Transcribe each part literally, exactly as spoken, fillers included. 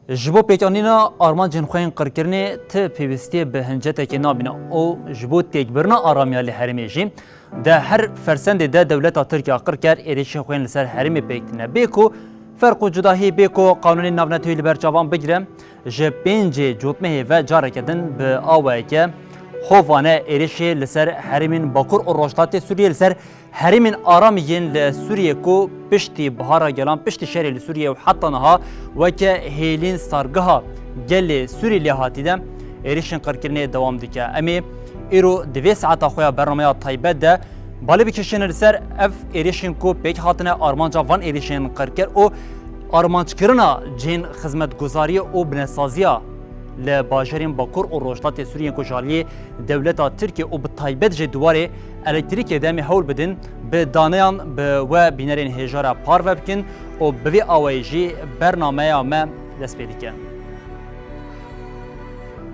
Ji bo pêkanîna armancên xwe yên qirkirinê ti pêwîstiyê bi hincetekê nabîne û ji bo têkbirina aramiya li herêmê jî di her fersendê de dewleta Tirkiya qirker êrişên xwe yên li ser herêmê pêk tîne. Bê ku ferq û cudahî, bê ku qanûnên navnetewî li ber çavan bigire, ji pêncê Cotmehê ve careke din bi awayeke hovane êrişê li ser herêmên Bakur û Rojhilatê Sûriyê, li ser herêmên aram yên li Sûriyê ku piştî Bihara Gelan, piştî şerê li Sûriyê û heta niha weke hêlîn sargeha gelê Sûrî lê hatî de êrişên qirkirinê dewam dike. Em ê îro di vê saeta xwe ya bernameya taybet de balê bikişînin li ser ev êrişên ku pêk hatine, armanca van êrişên qirker û armanckirina cihên xizmetguzariyê û binesaziya li bajarên Bakur û Rojhilatê Sûriyê ku ji aliyê dewleta Tirkiyê û bi taybet jî di warê elektrîkê de em ê hewl bidin bi daneyan bi we bînerên hêja re parve bikin û bi vê awayî jî bernameya me dest pê dike.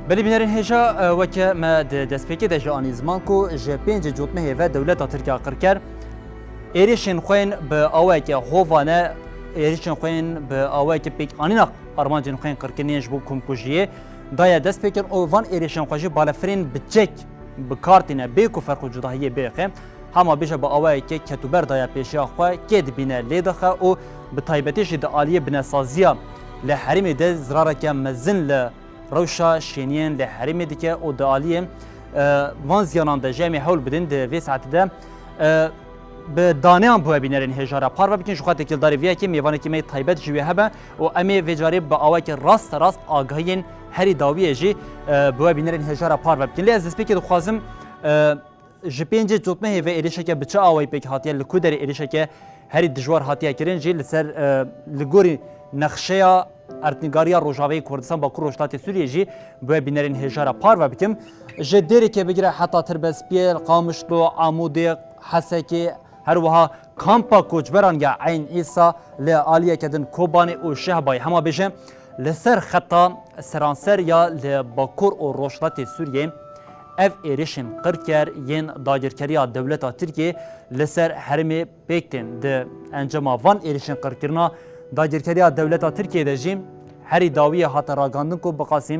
Belê bînerên hêja, e, weke me di destpêkê de jî anî ziman ku ji pêncê Cotmehê ve dewleta Tirkiya qirker êrişên xwe yên bi awayeke hovane, êrişên xwe yên bi awayeke pêkanîna armancên xwe yên qirkirinê ji bo komkujiyê daye destpêkirin û van êrişên xwe jî balefirên bi çek bi kar tîne, bê ku ferq û cudahiyê biriqe. Hema bêje bi awayeke ketûber daye pêşiya xwe, kê dibîne lê dixe û bi taybetî jî di aliyê binesaziya li herêmê de zirareke mezin li rewşa şêniyên li herêmê dike û di aliyê, e, van ziyanan de jî em ê hewl bidin di vê saetê de, e, bi daneyan bi we bînerên hêja re parve bikin. Ji xwe têkildarî vê yekê mêvanekî me yê taybet ji wê hebe û em ê vê carê bi awayeke rasterast agahiyên herî dawiyê jî, e, bi we bînerên hêja re parve bikin. Lê ez destpêkê dixwazim, e, ji pêncê Cotmehê ve êrişeke bi çi awayî pêk hatiye, li ku derê êrişeke herî dijwar hatiye kirin jî li ser, e, li gorî nexşeya erdnîgariya Rojavayê Kurdistan, Bakur Rojhilatê Sûriyê jî bi we bînerên hêja re parve bikim. Ji Dêrikê bigire heta Tirbespiyê, Qamişlo, Amûdê, Hesekê, her wiha kampa koçberan ya Eyn Îsa, li aliyeke din Kobanê û Şehbayê. Hema bêje li ser xeta seranser ya li Bakur û Rojhilatê Sûriyê ev êrişên qirker yên dagirkeriya dewleta Tirkiyê li ser herêmê pêk tên. Di encama van êrişên qirkirina dagirkeriya dewleta Tirkiyê de jî herî dawiyê hate ragandin ku bi qasî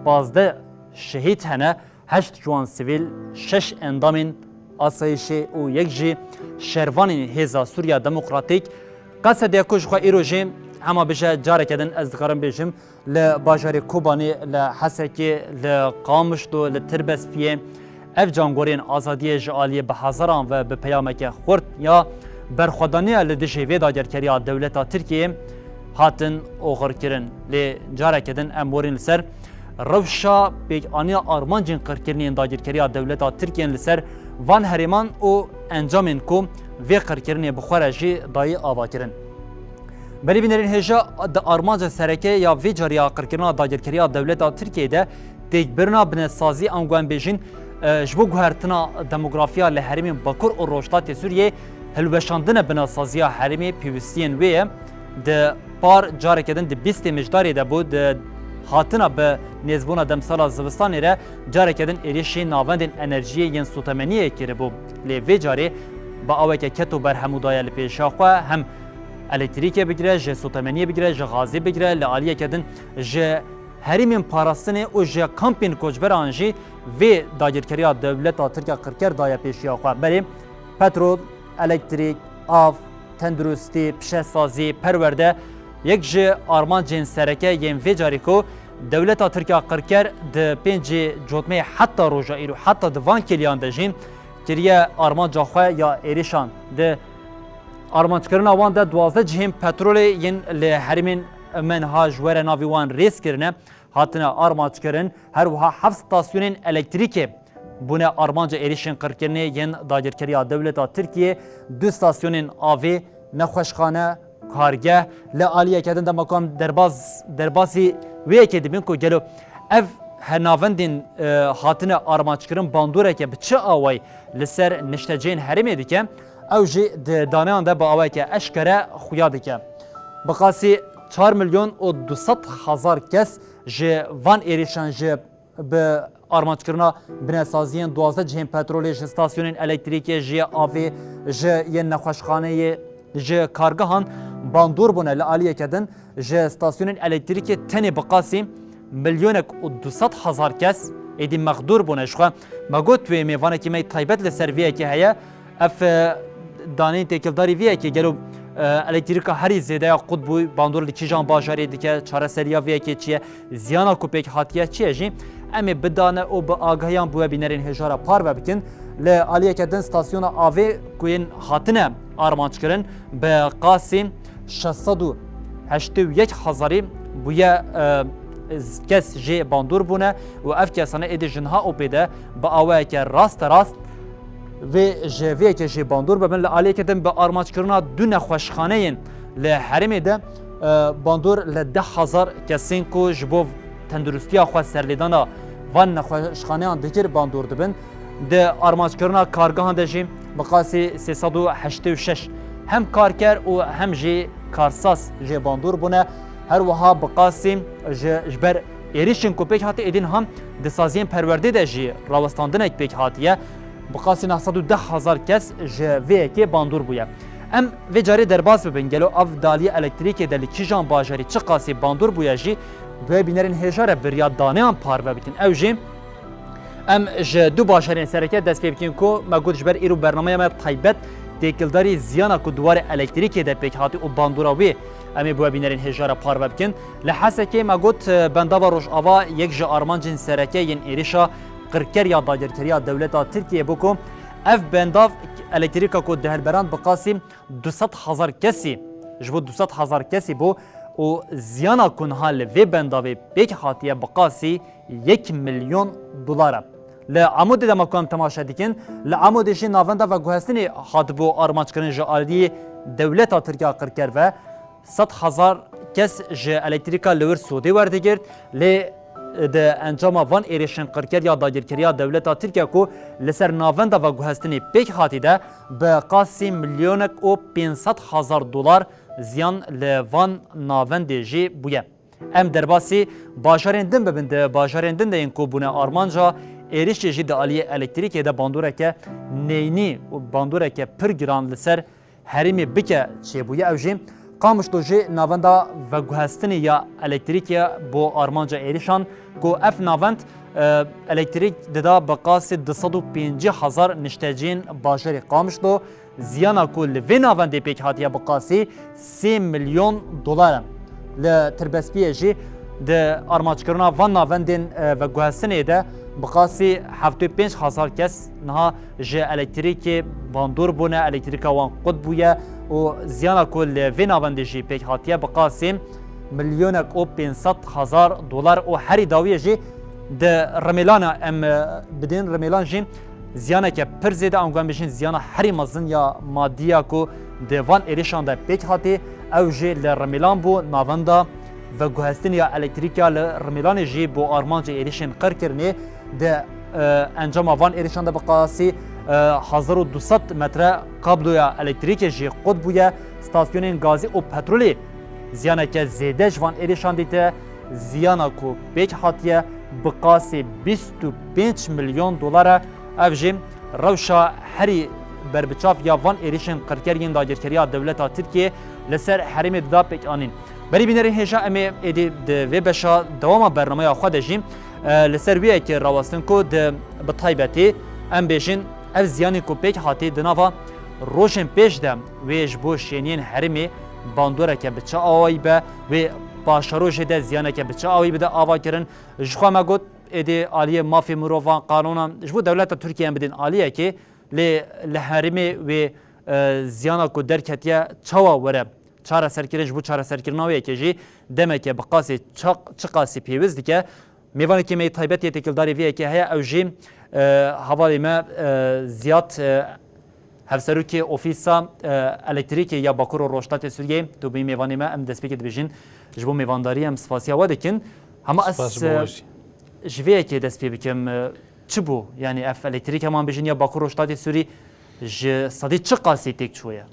pazdeh şehîd hene, heşt ji wan sivîl, şeş endamên asayişê û yek jî şervanên Hêza Sûriya Demokratîk. Qesed e ku ji xwe îro jî hema bije careke din ez dikarim bêjim, li bajarê Kobanê, li Hesekê, li Qamişlo, li Tirbespiyê, ev cangorên azadiyê ji aliyê bi hezaran ve bi peyameke xurt ya berxwedaniya li dijî vê dagirkeriya dewleta Tirkiyê hatin oxirkirin. Lê careke din em werîn li ser rewşa pêkaniya armancên qirkirinê yên dagirkeriya dewleta Tirkiyê li ser van herêman û encamên ku vê qirkirinê bi xwe re jî dayî ava kirin. Belê bînerên hêja, di armanca sereke ya vê carî ya qirkirina dagirkeriya dewleta Tirkiyeyê de têkbirina binesazî, ango em bêjin, e, ji bo guhertina demografiya li herêmên Bakur û Rojhilatê Sûriyê hilweşandine binesaziya herêmê pêwîstiyên wê ye. Di par careke din di bîstê Mijdarê de bû, di hatina bi nêzbûna demsala zivistanê re careke din êrişî navendên enerjiyê yên sotemeniyê kiribû. Lê vê carê bi aweke keto berhemû daye li pêşiya xwe, hem elektrîkê bigire, ji sotemeniyê bigire, ji gazê bigire, li aliyeke din ji herêmên parastinê û ji kampên koçberan jî vê dagirkeriya dewleta Tirk ya qirker daye pêşiya xwe. Berê petrol, elektrîk, av, tenduristî, pişesazî, perwerde yek ji armancên sereke yên vê carî ku dewleta Tirk ya qirker di pêncê Cotmeyê heta roja îro, heta di van kêliyan de jî kiriye armanca xwe ya êrişan. Di armanckirina wan de duwazdeh cihên petrolê yên li herêmên me niha ji we re navê wan rêz kirine, hatine armanc kirin. Her wiha heft stasyonên elektrîkê bûne armanca êrişên qirkirinê yên dagirkeriya dewleta Tirkiyê. Du stasyonên avê, nexweşxane, kargeh, li aliyeke din dema ku em derbas, derbasî wê yekê dibin ku gelo ev he navendên, e, hatine armanc kirin bandoreke bi çi awayî li ser niştecihên herêmê dike, ew jî di daneyan de bi awayeke eşkere xuya dike. Bi qasî çar milyon û du sed hezar kes ji van êrişan, ji bi armanckirina binesaziyên duwazdeh cihên petrolê, ji stasyonên elektrîkê, ji avê, ji yên nexweşxaneyê, ji kargehan bandor bûne li aliyeke din ji stasyonên elektrîkê tenê bi qasî milyonek û du sed hezar kes êdî mexdûr bûne. Ji xwe me got wê mêvanekî me taybet li ser vê yekê heye. Ev, e, daneyên têkildarî vê yekê gelo, e, elektrîka herî zêde ya qut bû, bandor li kîjan bajarê dike, çareseriya vê yekê çi ye, ziyana ku pêk hatiye çi ye jî, em ê bidane û bi agahiyan bi we bînerên hêja re parve bikin. Li aliyeke din stasyona avê ku yên hatine armanc kirin bi qasî şeş sed û heştê û yek hezarî bûye, e, kes jê bandor bûne û ev kesane êdî ji niha û pê de bi awayeke rasterast vê ji vê yekê jê bandor bibin. Li aliyeke din bi armanckirina du nexweşxaneyên li herêmê de, e, bandor li deh hezar kesên ku ji bo tenduristiya xwe serlêdana van nexweşxaneyan dikir bandor dibin. Di armanckirina kargehan de jî bi qasî sê sed û heştê û şeş hem karker û hem jî karsaz jê bandor bûne. Her wiha bi qasî ji, ji ber êrişên ku pêk hatiye êdî niha di saziyên perwerdê de jî rawestandinek pêk hatiye. Bi qasî neh sed û deh hezar kes ji vê yekê bandor bûye. Em vê carê derbas bibin, gelo ev daliye elektrîkê de li kîjan bajarî çi qasî bandor bûye jî bi bînerên hêja re bi riya daneyan parve bikin. Ew jî Em ji du bajarên sereke dest pê bikin ku me got ji ber îro bernameya me taybet têkildarî ziyana ku di warê elektrîkê de pêk hatî û bandora wê em ê bi we bînerên hêja re parve bikin. Li Hesekê me got, e, bendava Rojava yek ji armancên sereke yên êrişa qirker ya dagirkeriya dewleta Tirkiyê bû ku ev bendav elektrîka ku di hilberand bi qasî du sed hezar kesî, ji bo du sed hezar kesî bû û ziyana ku niha li vê bendavê pêk hatiye bi qasî yek milyon dolar e. Li Amûdê de me ku em temaşe dikin, li Amûdê jî navenda veguhestinê hatibû armanckirin ji aliyê dewleta Tirk ya qirker ve sed hezar kes ji elektrîka li wir sodê werdigirt, lê di encama van êrişên qirker ya dagirkeriya dewleta Tirkiye ku li ser navenda veguhestinê pêk hatî de bi qasî milyonek û pênc sed hezar dolar ziyan li van navendê jî bûye. Em derbasî bajarên din bibin, di bajarên din de yên ku bûne armanca êrişê jî di aliyê elektrîkê de bandoreke neyînî û bandoreke pir giran li ser herêmê bike çêbûye. Ew jî Qamişlo jî navenda veguhestinê ya elektrîkê bo armanca êrişan ku ev navend, e, elektrîk dida bi qasî du sed û pêncî hezar nişteciyên bajarê Qamişlo. Ziyana ku li vê navendê pêk hatiye bi qasî sê milyon dolar e. Li Tirbespiyê jî di armanckirina van navendên, e, veguhestinê de bi qasî heftê û pênc hezar kes niha ji elektrîkê bandor bûne, elektrîka wan qut bûye û ziyana ku li vê navendê jî pêk hatiye bi qasî milyonek û pênc sed hezar dolar û herî dawiyê jî di Rimêlana em, e, bidin. Rimêlan jî ziyaneke pir zêde, ango em bêjin ziyana herî mezin ya madî ya ku di van êrişan de pêk hatî, ew jî li Rimêlan bû. Navenda veguhestinê ya elektrîk ya li Rimêlanê jî bo armancê êrişên qirkirinê di, e, encama van êrişan de bi qasî, e, hezar û du sed metre kabloya elektrîkê jî qut bûye. Stasyonên gazî û petrolê ziyaneke zêde ji van êrişan dîte. Ziyana ku pêk hatiye bi qasî bîst û pênc milyon dolar e. Ev jî rewşa herî berbiçav ya van êrişên qirker yên dagirkeriya dewleta Tirkiyê li ser herêmê dida pêkanîn. Berî bînerên hêja, em ê êdî di vê beşa dewama bernameya xwe de jî, e, li ser wê yekê rawestin ku di, bi taybetî em bêjin ev ziyanê ku pêk hatî di nava rojên pêş de wê ji bo şêniyên herêmê bandoreke bi çi awayî be, wê paşerojê de ziyaneke bi çi awayî bide ava kirin. Ji xwe me got, êdî aliyê mafê mirovan, qanûnan ji bo dewleta Tirkiye em bidin aliyekê, lê li herêmê wê, e, ziyana ku derketiye çawa were çareserkirin, ji bo çareserkirina wê yekê jî demeke bi qasî çaq-, çiqasî pêwîst dike. Mêvanekî me yê taybet yê têkildarî vê yekê heye, ew jî, e, hevalê me, e, Ziyad, e, hevserokê Ofîsa, e, Elektrîkê ya Bakur û Rojhilatê Sûriyeyê, tu bûyî mêvanê me, em destpêkê dibêjin ji bo mêvandariyê em spasiya we dikin. Hema ez, Spas bo e, we jî. Ji vê yekê dest pê bikim, e, çi bû? Yanî ev elektrîk heman bêjin ya Bakur Rojhilatê Sûrî ji sedî çi qasî têk çûye?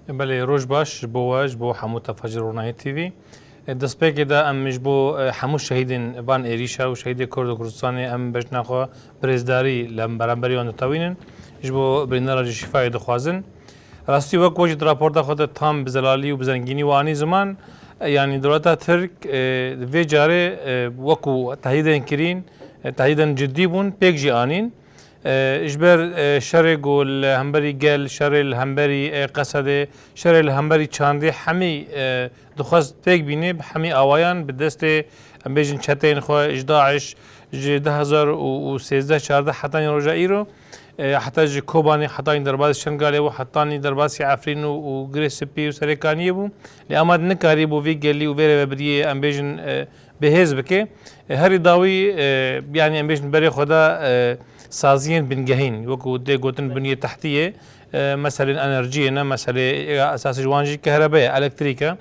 Belê, roj baş ji bo we, ji bo hemû temaşevanên Ronahî T V. E, destpêkê de em ji bo, e, hemû şehîdên van êrîşa û şehîdê Kurd û Kurdistanê em bejna xwe bi rêzdarî li beramberî wan ditewînin. Ji bo birîndara jî şîfayê dixwazin. Rastî wek we jî di raporta xwe de tam bi zelalî û bi zengînî we anî ziman, e, yanî dewleta Tirk, e, vê carê, e, wekû tehdîdên kirîn, e, tehdîdên cidî bûn, pêk jî anîn. E, ji ber, e, şerê ku li hemberî gel, şerê li hemberî, e, Qesedê, şerê li hemberî çandê hemî, e, dixwest pêk bîne, bi hemî awayan, bi destê, em bêjin, çeteyên xwe, ji DAIŞ, ji du hezar û sêzdeh çardeh hetanî roja îro, e, heta ji Kobanê, hetanî derbasî Şengalê bû, hetanî derbasî Efrîn û, û Girê Spî û Serêkaniyê bû. Lê ama nikarîbû vî gelî û vê rêvebiriyê, em bêjin, e, bihêz bike. E, herî dawî, e, yanî em bêjin berê xwe da, e, saziyên bingehîn, wekû tê gotin binyê tehtiyê, e, meselên enerjiyê ne, meselê ya esasî ji wan jî kehrebe ye, elektrîk e.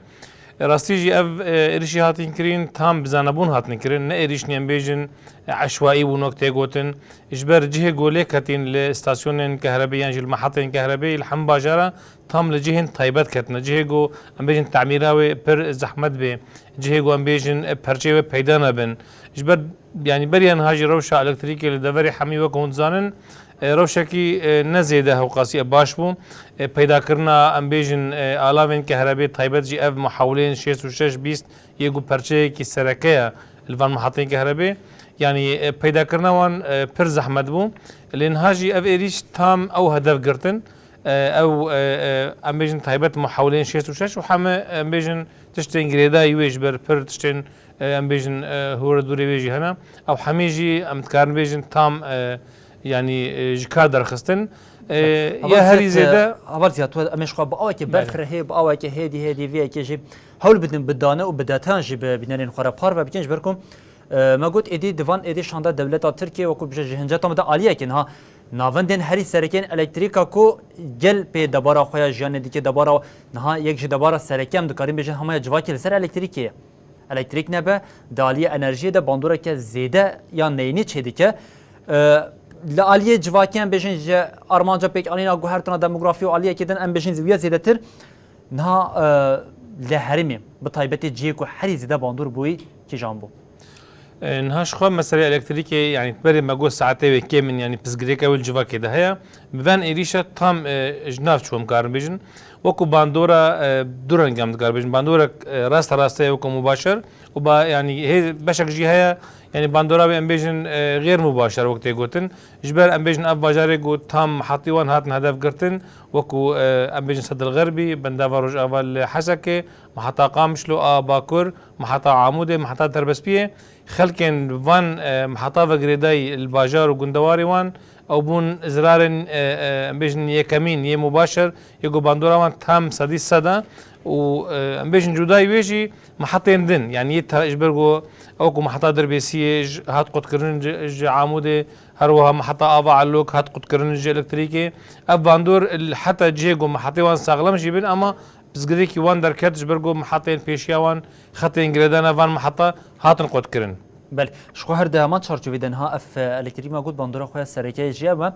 Rastî jî ev, e, êrişî hatin kirin, tam bi zanebûn hatin kirin. Ne êrişî em bêjin, e, eşwaî bûn wek tê gotin. Ji ber cihê ku lê ketîn li stasyonên kehrebê yan jî li mehetên kehrebê li hemî bajara tam li cihên taybet ketine. Cihê ku em bêjin temîra wê pir zehmet bê. Cihê ku em bêjin, e, perçeyê wê peyda nebin. Ji ber, yanî beriya niha jî rewşa elektrîkê li deverê hemî wek hûn dizanin, e, rewşekî, e, ne zêde hewqasî baş bû. E, peydakirina, em bêjin, e, alavên kehrebê taybet jî ev muhewlên şêst û şeş bîst yê ku perçeyekî sereke ye li van mehatên kehrebê. Yanî, e, peydakirina wan, e, pir zehmet bû. Lê niha jî ev êrîş tam ew hedef girtin. E, ew, e, e, em bêjin taybet muhewlên şêst û şeş û heme, em bêjin, tiştên girêdayî wê ji ber pir tiştên, e, em bêjin, e, hûr dûrê wê jî hene. Ew hemî jî em dikarin bêjin tam, e, yanî, e, ji kar derxistin. E, ya herî zêde. Heval Ziyad, em ê ji xwe bi awekê berfirehê, bi awekê hêdî hêdî vê yekê jî hewl bidin bi dane û bi detan jî bi bînerên xwe re parve bikin, ji ber ku, e, me got êdî di van êdîşan de dewleta Tirkiye wekû bije ji hinceta me de aliyekê niha navendên herî sereke yên elektrîka ku gel pê debara xwe ya jiyanê dike debara niha yek ji debara sereke em dikarin bêjin hema ya civakê li ser elektrîkê ye. Elektrîk nebe, di aliyê enerjiyê de bandoreke zêde ya neyînî çêdike. E, li aliyê civakê em bêjin ji armanca pêkanîna guhertina demografî û aliyekê din em bêjin wiya zêdetir. Niha, e, li herêmê bi taybetê cihê ku herî zêde bandor bûyî kîjan bû? E, niha ji xwe meselê elektrîkê, yanî berê me got saetê wê kêm in, yanî pirsgirêka wê li civakê de heye. Bi van êrîşa tam, e, ji nav çû em karin bêjin. Wekû bandora, e, du reng em dikar bêjin. Bandora, e, raste raste ye wekû mubaşer û ba, yanî hê beşek jî heye, yanî bandora wê em bêjin, e, xêr mubaşer wek tê gotin. Ji ber em bêjin ev bajarê ku tam mehatî wan hatin hedef girtin, wekû, e, em bêjin Sedil Xerbî, bendava Rojava li Hesekê, mehata Qamişlo a Bakur, mehata Amûdê, mehata Terbespiyê. Xelkên van, e, mehata ve girêdayî li bajar û gundewarê wan ew bûn zirarên, e, e, em bêjin yekemîn yê mubaşer, yê ku bandora wan tam sedî sed e û, e, em bêjin cudayî wê jî mehetên din, yanî yê te-, ji ber ku ew ku meheta Dirbêsiyê ji, hat qutkirin ji, ji Amûdê, her wiha meheta Ava Elok hat qutkirin ji elektrîkê. Ev bandor li heta cihê ku mehetê wan saxlem jî bin, ama pirsgirêkî wan derket ji ber ku mehetên pêşiya wan, xetên girêdana van meheta hatin qutkirin. Belê, ji xwe her di heman çarçovê de niha ev, e, elektrîk me got bandora xwe ya sereke jî ev e.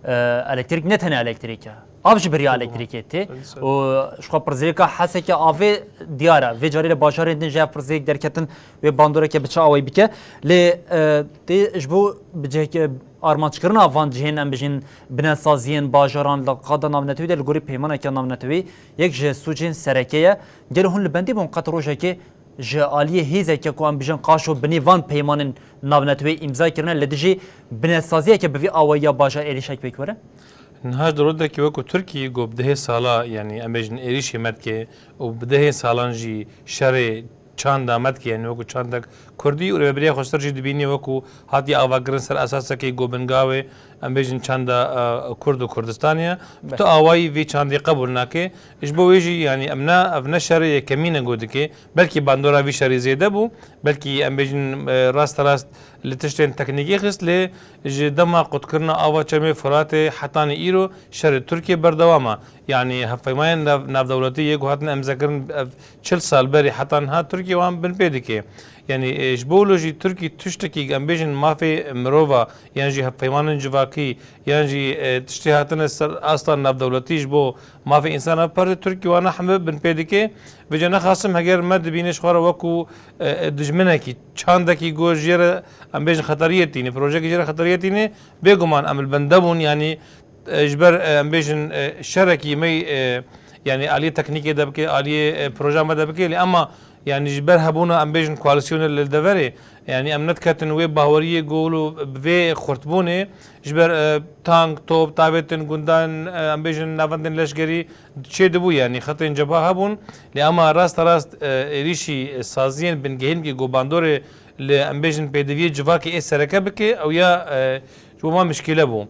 E, elektrîk ne tenê elektrîk e. Av jî biriya elektrîkê tê. Û ji xwe pirsgirêka Hesekê avê diyar e. Vê carê li bajarên din jî ev pirsgirêk derketin wê bandoreke bi çi awayî bike. Lê, e, tê ji bo bi cihekê armanckirina van cihên, em bijîn, binesaziyên bajaran li qada navnetewî de li gorî peymaneke navnetewî yek ji sûcên sereke ye. Gelo hûn li bendê bûn qet rojekê ji aliyê hêzeke ku em bijin qaşo binê van peymanên navneteweyî îmza kirine li dijî binesaziyeke bi vî awayî ya bajar êrîşek pêk were? Niha ji dewletekî wekû Tirkiyê ku bi dehê sala, yanî em bêjin êrîşê me dike û bi dehê salan jî şerê çanda me dike, yanî wekû çandek kurdî û rêveberiya Xweser jî dibînî wekû hatiye avakirin ser esasekî ku binga wê, em bêjin çanda, e, kurd û Kurdistanê ye. Bi tu awayî vî çandî qebûl nake. Ji bo wê jî, yanî em ne, ev ne şerê yekemîn e ku dike. Belkî bandora vî şerî zêde bû. Belkî em bêjin, e, rasterast li tiştên teknîkî xist, lê ji dema qutkirina ava çemê Firatê hetanî îro şerê Tirkiyê berdewam e. Yanî hevpeymanên nav-, navdewletî yê ku hatin îmzakirin ev çil sal berî heta niha Tirkiye wan binpê dike. Yanî, e, ji bo wilo jî Tirkî tiştekî em bêjin mafê mirova yan jî hevpeymanên civakî yan jî, e, tiştê hatine ser asta navdewletî ji bo mafê însana biparte, Tirkî wana hemû binpê dike. Vêca nexasim heger me dibîne ji xwe re wekû, e, e, dijminekî, çandekî ku jê re em bêjin xeteriyê tîne, projeyekî jê re xeteriyê tîne, bêguman em li bende bûn, yanî E, ji ber, e, em bêjin, e, şerekî me, e, yanî aliyê teknîkê de bike, aliyê, e, proja me de bike, lê ema, yanî ji ber hebûna, em bêjin, koalîsyonê li deverê, yanî em nediketin wê baweriyê ku wilo bi vê xurtbûnê, ji ber, e, tank, top, tavêtin gundan, e, em bêjin, navendên leşkerî çêdibû, yanî xetên cebha hebûn, lê ema rasterast, e, êrîşî, e, saziyên bingehîn bike ku bandorê li, em bêjin, pêdiviyê civakê ê sereke bike, ew ya, e, ji bo me mişkîle bû.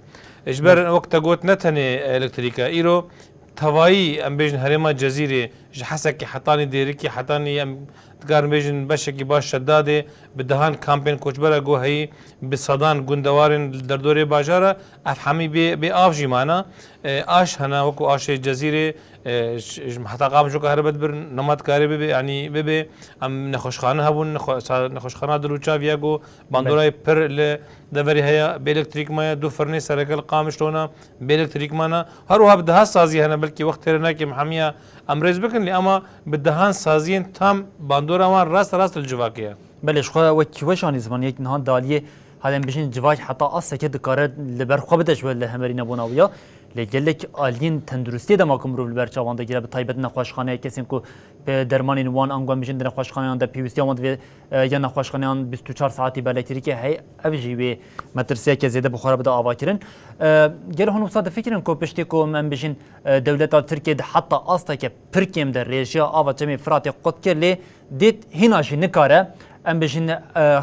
Ji ber wek te got, ne tenê elektrîk e. Îro tevayî, em bêjin, herêma Cezîrê ji Hesekê hetanî Dêrikê, hetanî, em dikarin bêjin, beşekî baş Şedadê, bi dehan kampên koçbera ku heyî, bi sedan gundewarên li derdorê bajara, ev hemî bê, bê av jî mana. E, aş hene, wekû aşê Cezîrê, e, ji, ji heta Qamişloka here bed bir nema dikarê bibe, yanî bibe. Em nexweşxane hebûn, nexwe-, sa-, nexweşxana Dil û Çav ya ku bandorayê pir li deverê heye, bê elektrîk maye, du firnê sereke li Qamişlo ne, bê elektrîk mana. Her wiha bi deha sazî hene, belkî wext têre nake em hemiya em rêz bikin, lê ema bi dehan saziyên tam bandora wan rast rast li civakê ye. Belê, ji xwe wek weş anî ziman, yek niha daliyê, hale em bijîn, civak heta asteke dikare li ber xwe bide ji we li hemberî nebûna wî ya. Lê gelek aliyên tenduristiyê dema ku mirov li ber çavan digire, bi taybet nexweşxaneya kesên ku bi dermanên wan ango em bijîn di nexweşxaneyan de pêwîstiya wan divê, e, ya nexweşxaneyan bîst û çar saetî bi elektrîkê heye, ev jî wê metirsiyeke zêde bi xwe re bide avakirin. E, gelo hûn wisa difikirin ku piştî ku em, em bijîn, e, dewleta Tirkiyê di heta asteke pir kêm de rêjiya ava Çemê Firatê qut kir, lê dît hîna jî nikare, em bijîn, e,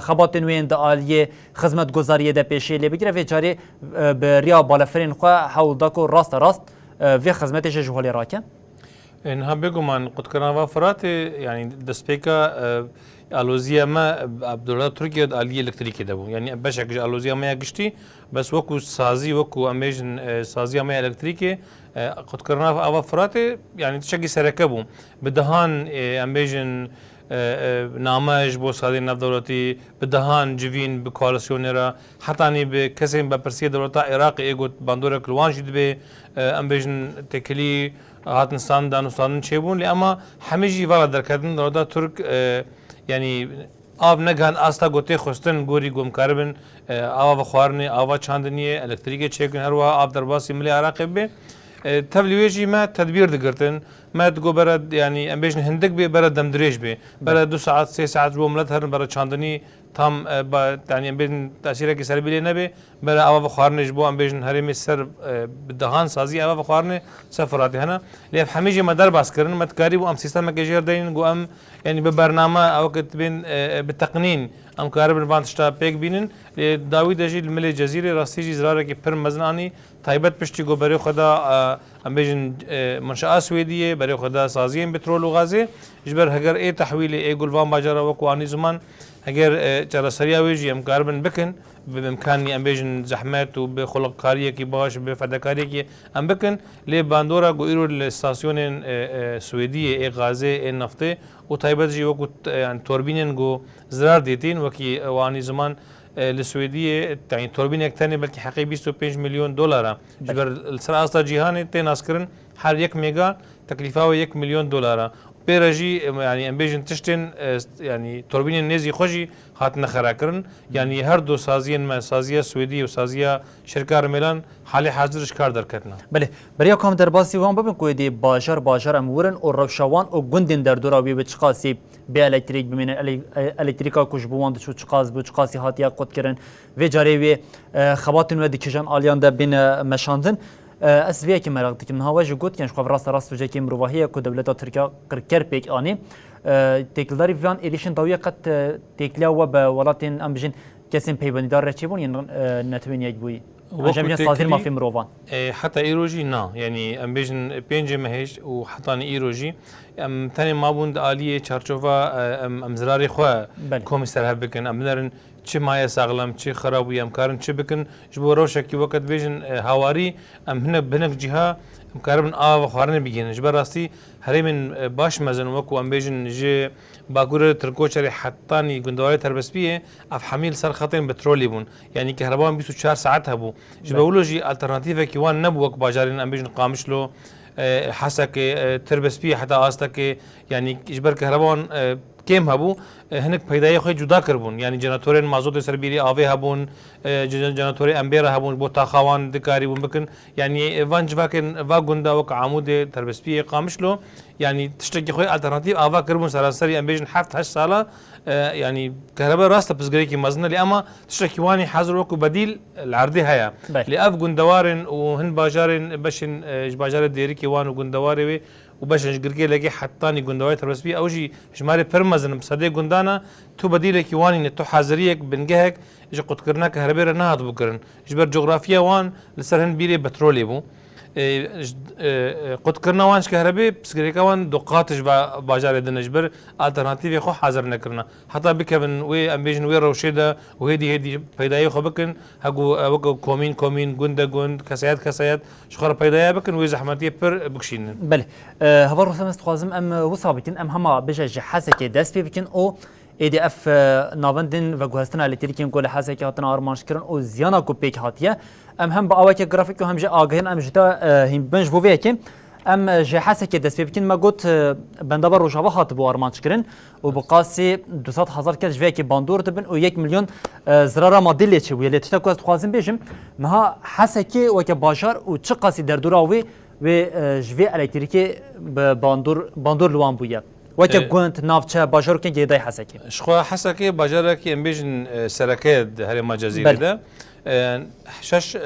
xebatên wê yên di aliyê xizmetguzariyê de pêşiyê lê bigire, vê carê, e, bi riya balefirên xwe hewl da ku raste rast, e, vê xizmetê jî ji holê rake? E, niha bêguman qutkirina va Firatê, yanî destpêka, e, aloziya me, e, bi dewleta Tirkiye di aliyê elektrîkê de bû. Yanî beşek ji aloziya me ya giştî, bes wekû sazî, wekû em bêjin, e, saziya me ya elektrîkê, e, qutkirina ava Firatê, yanî tiştekî sereke bû. Bi dehan, e, em bêjin, e, e, name ji bo saziyên navdewletî, bi dehan civîn bi koalîsyonê re, hetanî bi kesên berpirsiyê dewleta Iraqê ê got bandorek li wan jî dibê, e, em bêjin têkilî hatin standan û standin çêbûn, lê ema hemî jî vala derketin, dewleta Tirk, e, yanî av negihand asta ku tê xwestin gorî ku em karibin, e, ava vexwarinê, ava çandiniyê, elektrîkê çêkin, her wiha av derbasî milê Iraqê bibe. E, tevlî wê jî me tedbîr digirtin. Me digot bere, yanî em bêjin hindik bê, bere demdirêj bê. Bere du saet, sê saet ji bo milet herin bere çandinî tam, e, ba, yanî em bêjin tesîrekî serbî lê nebe. Bere ava vexwarinê ji bo, em bêjin, herêmê ser, e, bi dehan sazî ava vexwarinê ser Firatê hene. Lê ev hemî jî me derbas kirin. Me dikarîbû em sîstemeke jêr deynin ku em, yanî bi bername, ew ke dibên, e, e, bi teqnîn, em karibin van tişta pêk bînin. Lê dawî de jî li milê Cezîrê rastî jî zirarekî pir mezin anî. Taybet piştî ku berê xwe da, e, em bêjin, e, munşaa Swêdiyê, berê xwe da saziyên petrol û gazê, ji ber heger ê tehwîlê ê gul van bajara wekû anî ziman, heger, e, çareseriya wê jî em karibin bikin, bi imkanî, em bêjin, zehmet û bi xulqkariyekî baş, bi fedekariyekî em bikin, lê bandora ku îro li stasyonên, e, e, Swêdiyê ê gazê, ê neftê û taybet jî wekû, e, yani torbînên ku zirar dîtîn, wekî, e, we anî ziman, e, li Swêdiyê, yanî torbînek tenê belkî heqê bîst û pênc milyon dolar e. Ji ber li ser asta cîhanê tê naskirin her yek mega teklîfa wê yek milyon dolar e. Pê re jî, em, yanî em bêjin tiştên, e, yanî torbînên nêzî xwe jî hatine xerakirin. Yanî her du saziyên me, saziya Swêdî û saziya Şirka Rimêlan halê hazir ji kar derketina. Belê, beriya ku em derbasî wan bibin ku êdî bajar bajar em wirin û rewşa wan û gundên derdora wî bi çiqasî bê elektrîk bimînin, ele-, e, elektrîka ku ji bo wan diçû çiqas bû, çiqasî hatiye qutkirin. Vê carê wê, e, xebatên we di kîjan aliyan de bêne meşandin. E, ez vê yekê meraq dikim. Niha we jî got, yan ji xwe rast rast sûcekê mirovahî ye ku dewleta Tirkiya qirker pêk anî. E, têkildarî van êrîşên dawiya qet, e, têkiliya we bi welatên, em bijin, kesên peywendîdar re çêbûn yên, e, Netewên Yekbûyî? Wekî saziyên mafê mirovan. E, heta îro jî na. Yanî em bêjin pêncê mehê û hetanî îro jî em tenê mabûn di aliyê çarçova, e, em, em zirarê xwe, belê, komî ser hev bikin. Em binerin çi maye saxlem, çi xirab bûye, em karin çi bikin. Ji bo rewşekî weke dibêjin, e, hawarî, em hinek, bi hinek cîha em karibin ava xwarinê bigihînin. Ji ber rastî herêmên, e, baş mezin wekû em bêjin ji Bakurê Tirkoçerê hetanî gundewarê Terbespiyê, ev hemî li ser xetên petrolî bûn. Yanî kehreban bîst û çar saet hebû. Ji ber wilo jî alternatîvekî wan nebû wek bajarên em bêjin Qamişlo, e, Hesekê, e, Tirbespiyê heta astekê, yanî ji ber kehreban, e, kêm hebû, e, hinek peydayê xwe cuda kiribûn. Yanî jenetorên mazotê ser bîrî avê hebûn, e, ce-, jenetorê embera hebûn, bo taxa wan dikarîbûn bikin. Yanî, e, van civakên, va gunda wek Amûdê, Terbespiyê, Qamişlo, yanî tiştekî xwe alternatîf ava kiribûn seranserî, em bêjin heft heşt sala, e, yanî kehrebe rast e pirsgirêkî mezin e, lê ema tiştekî wan ê hazir wekû bedîl li erdê heye. Belê. Lê ev gundewarên û hin bajarên, beşên, e, ji bajarê Dêrikê wan û gundewarê wê û beşên ji Girkê Legê hetanî gundewarê Terbespiyê, ew jî jimarê pir mezin in, bi sedê gundan e, tu bedîlekî wan nîne, tu haziriyek, bingehek ji qutkirina kehrebê re nehatibû kirin. Ji ber cografiya wan li ser hin bîrê petrolê bû. E, ji, e, e, qutkirina wan ji kehrebê, pirsgirêka wan du qat ji va bajarê din e, ji ber alternatîfê xwe hazir nekirine. Heta bikevin wê, em bêjin, wê rewşê de û hêdî hêdî peydayê xwe bikin, hegu, e, weke komîn komîn, gund e gund, kesayet kesayet, ji xwe re peydaya bikin, wê zehmetiyê pir bikişînin. Belê. E, heval Rûstem, ez dixwazim em, e, wisa bikin, em hema bêje ji Hesekê dest pê bikin û êdî ev, e, navendên veguhestina elektrîkên ku li Hesekê hatine armanc kirin û ziyana ku pêk hatiye, em hem bi aweke grafîk û hem jî agahiyên em ji te, e, hîn bibin ji bo vê yekê. Em, e, ji Hesekê dest pê bikin. Me got, e, bendava Rojava hatibû armanc kirin û bi qasî du sed hezar kes ji vê yekê bandor dibin û yek milyon, e, zirara madî lê çêbûye. Lê tişta ku ez dixwazim bêjim, niha Hesekê weke bajar û çi qasî derdora wê, wê, e, ji vê elektrîkê bi bandor, bandor li wan bûye? Weke E, gund, navçe, bajarokên girêdayî Hesekê. Ji xwe Hesekê bajarekî, em bêjin, e, sereke ye di herêma Cezîrê Belê. de. E, şeş, e,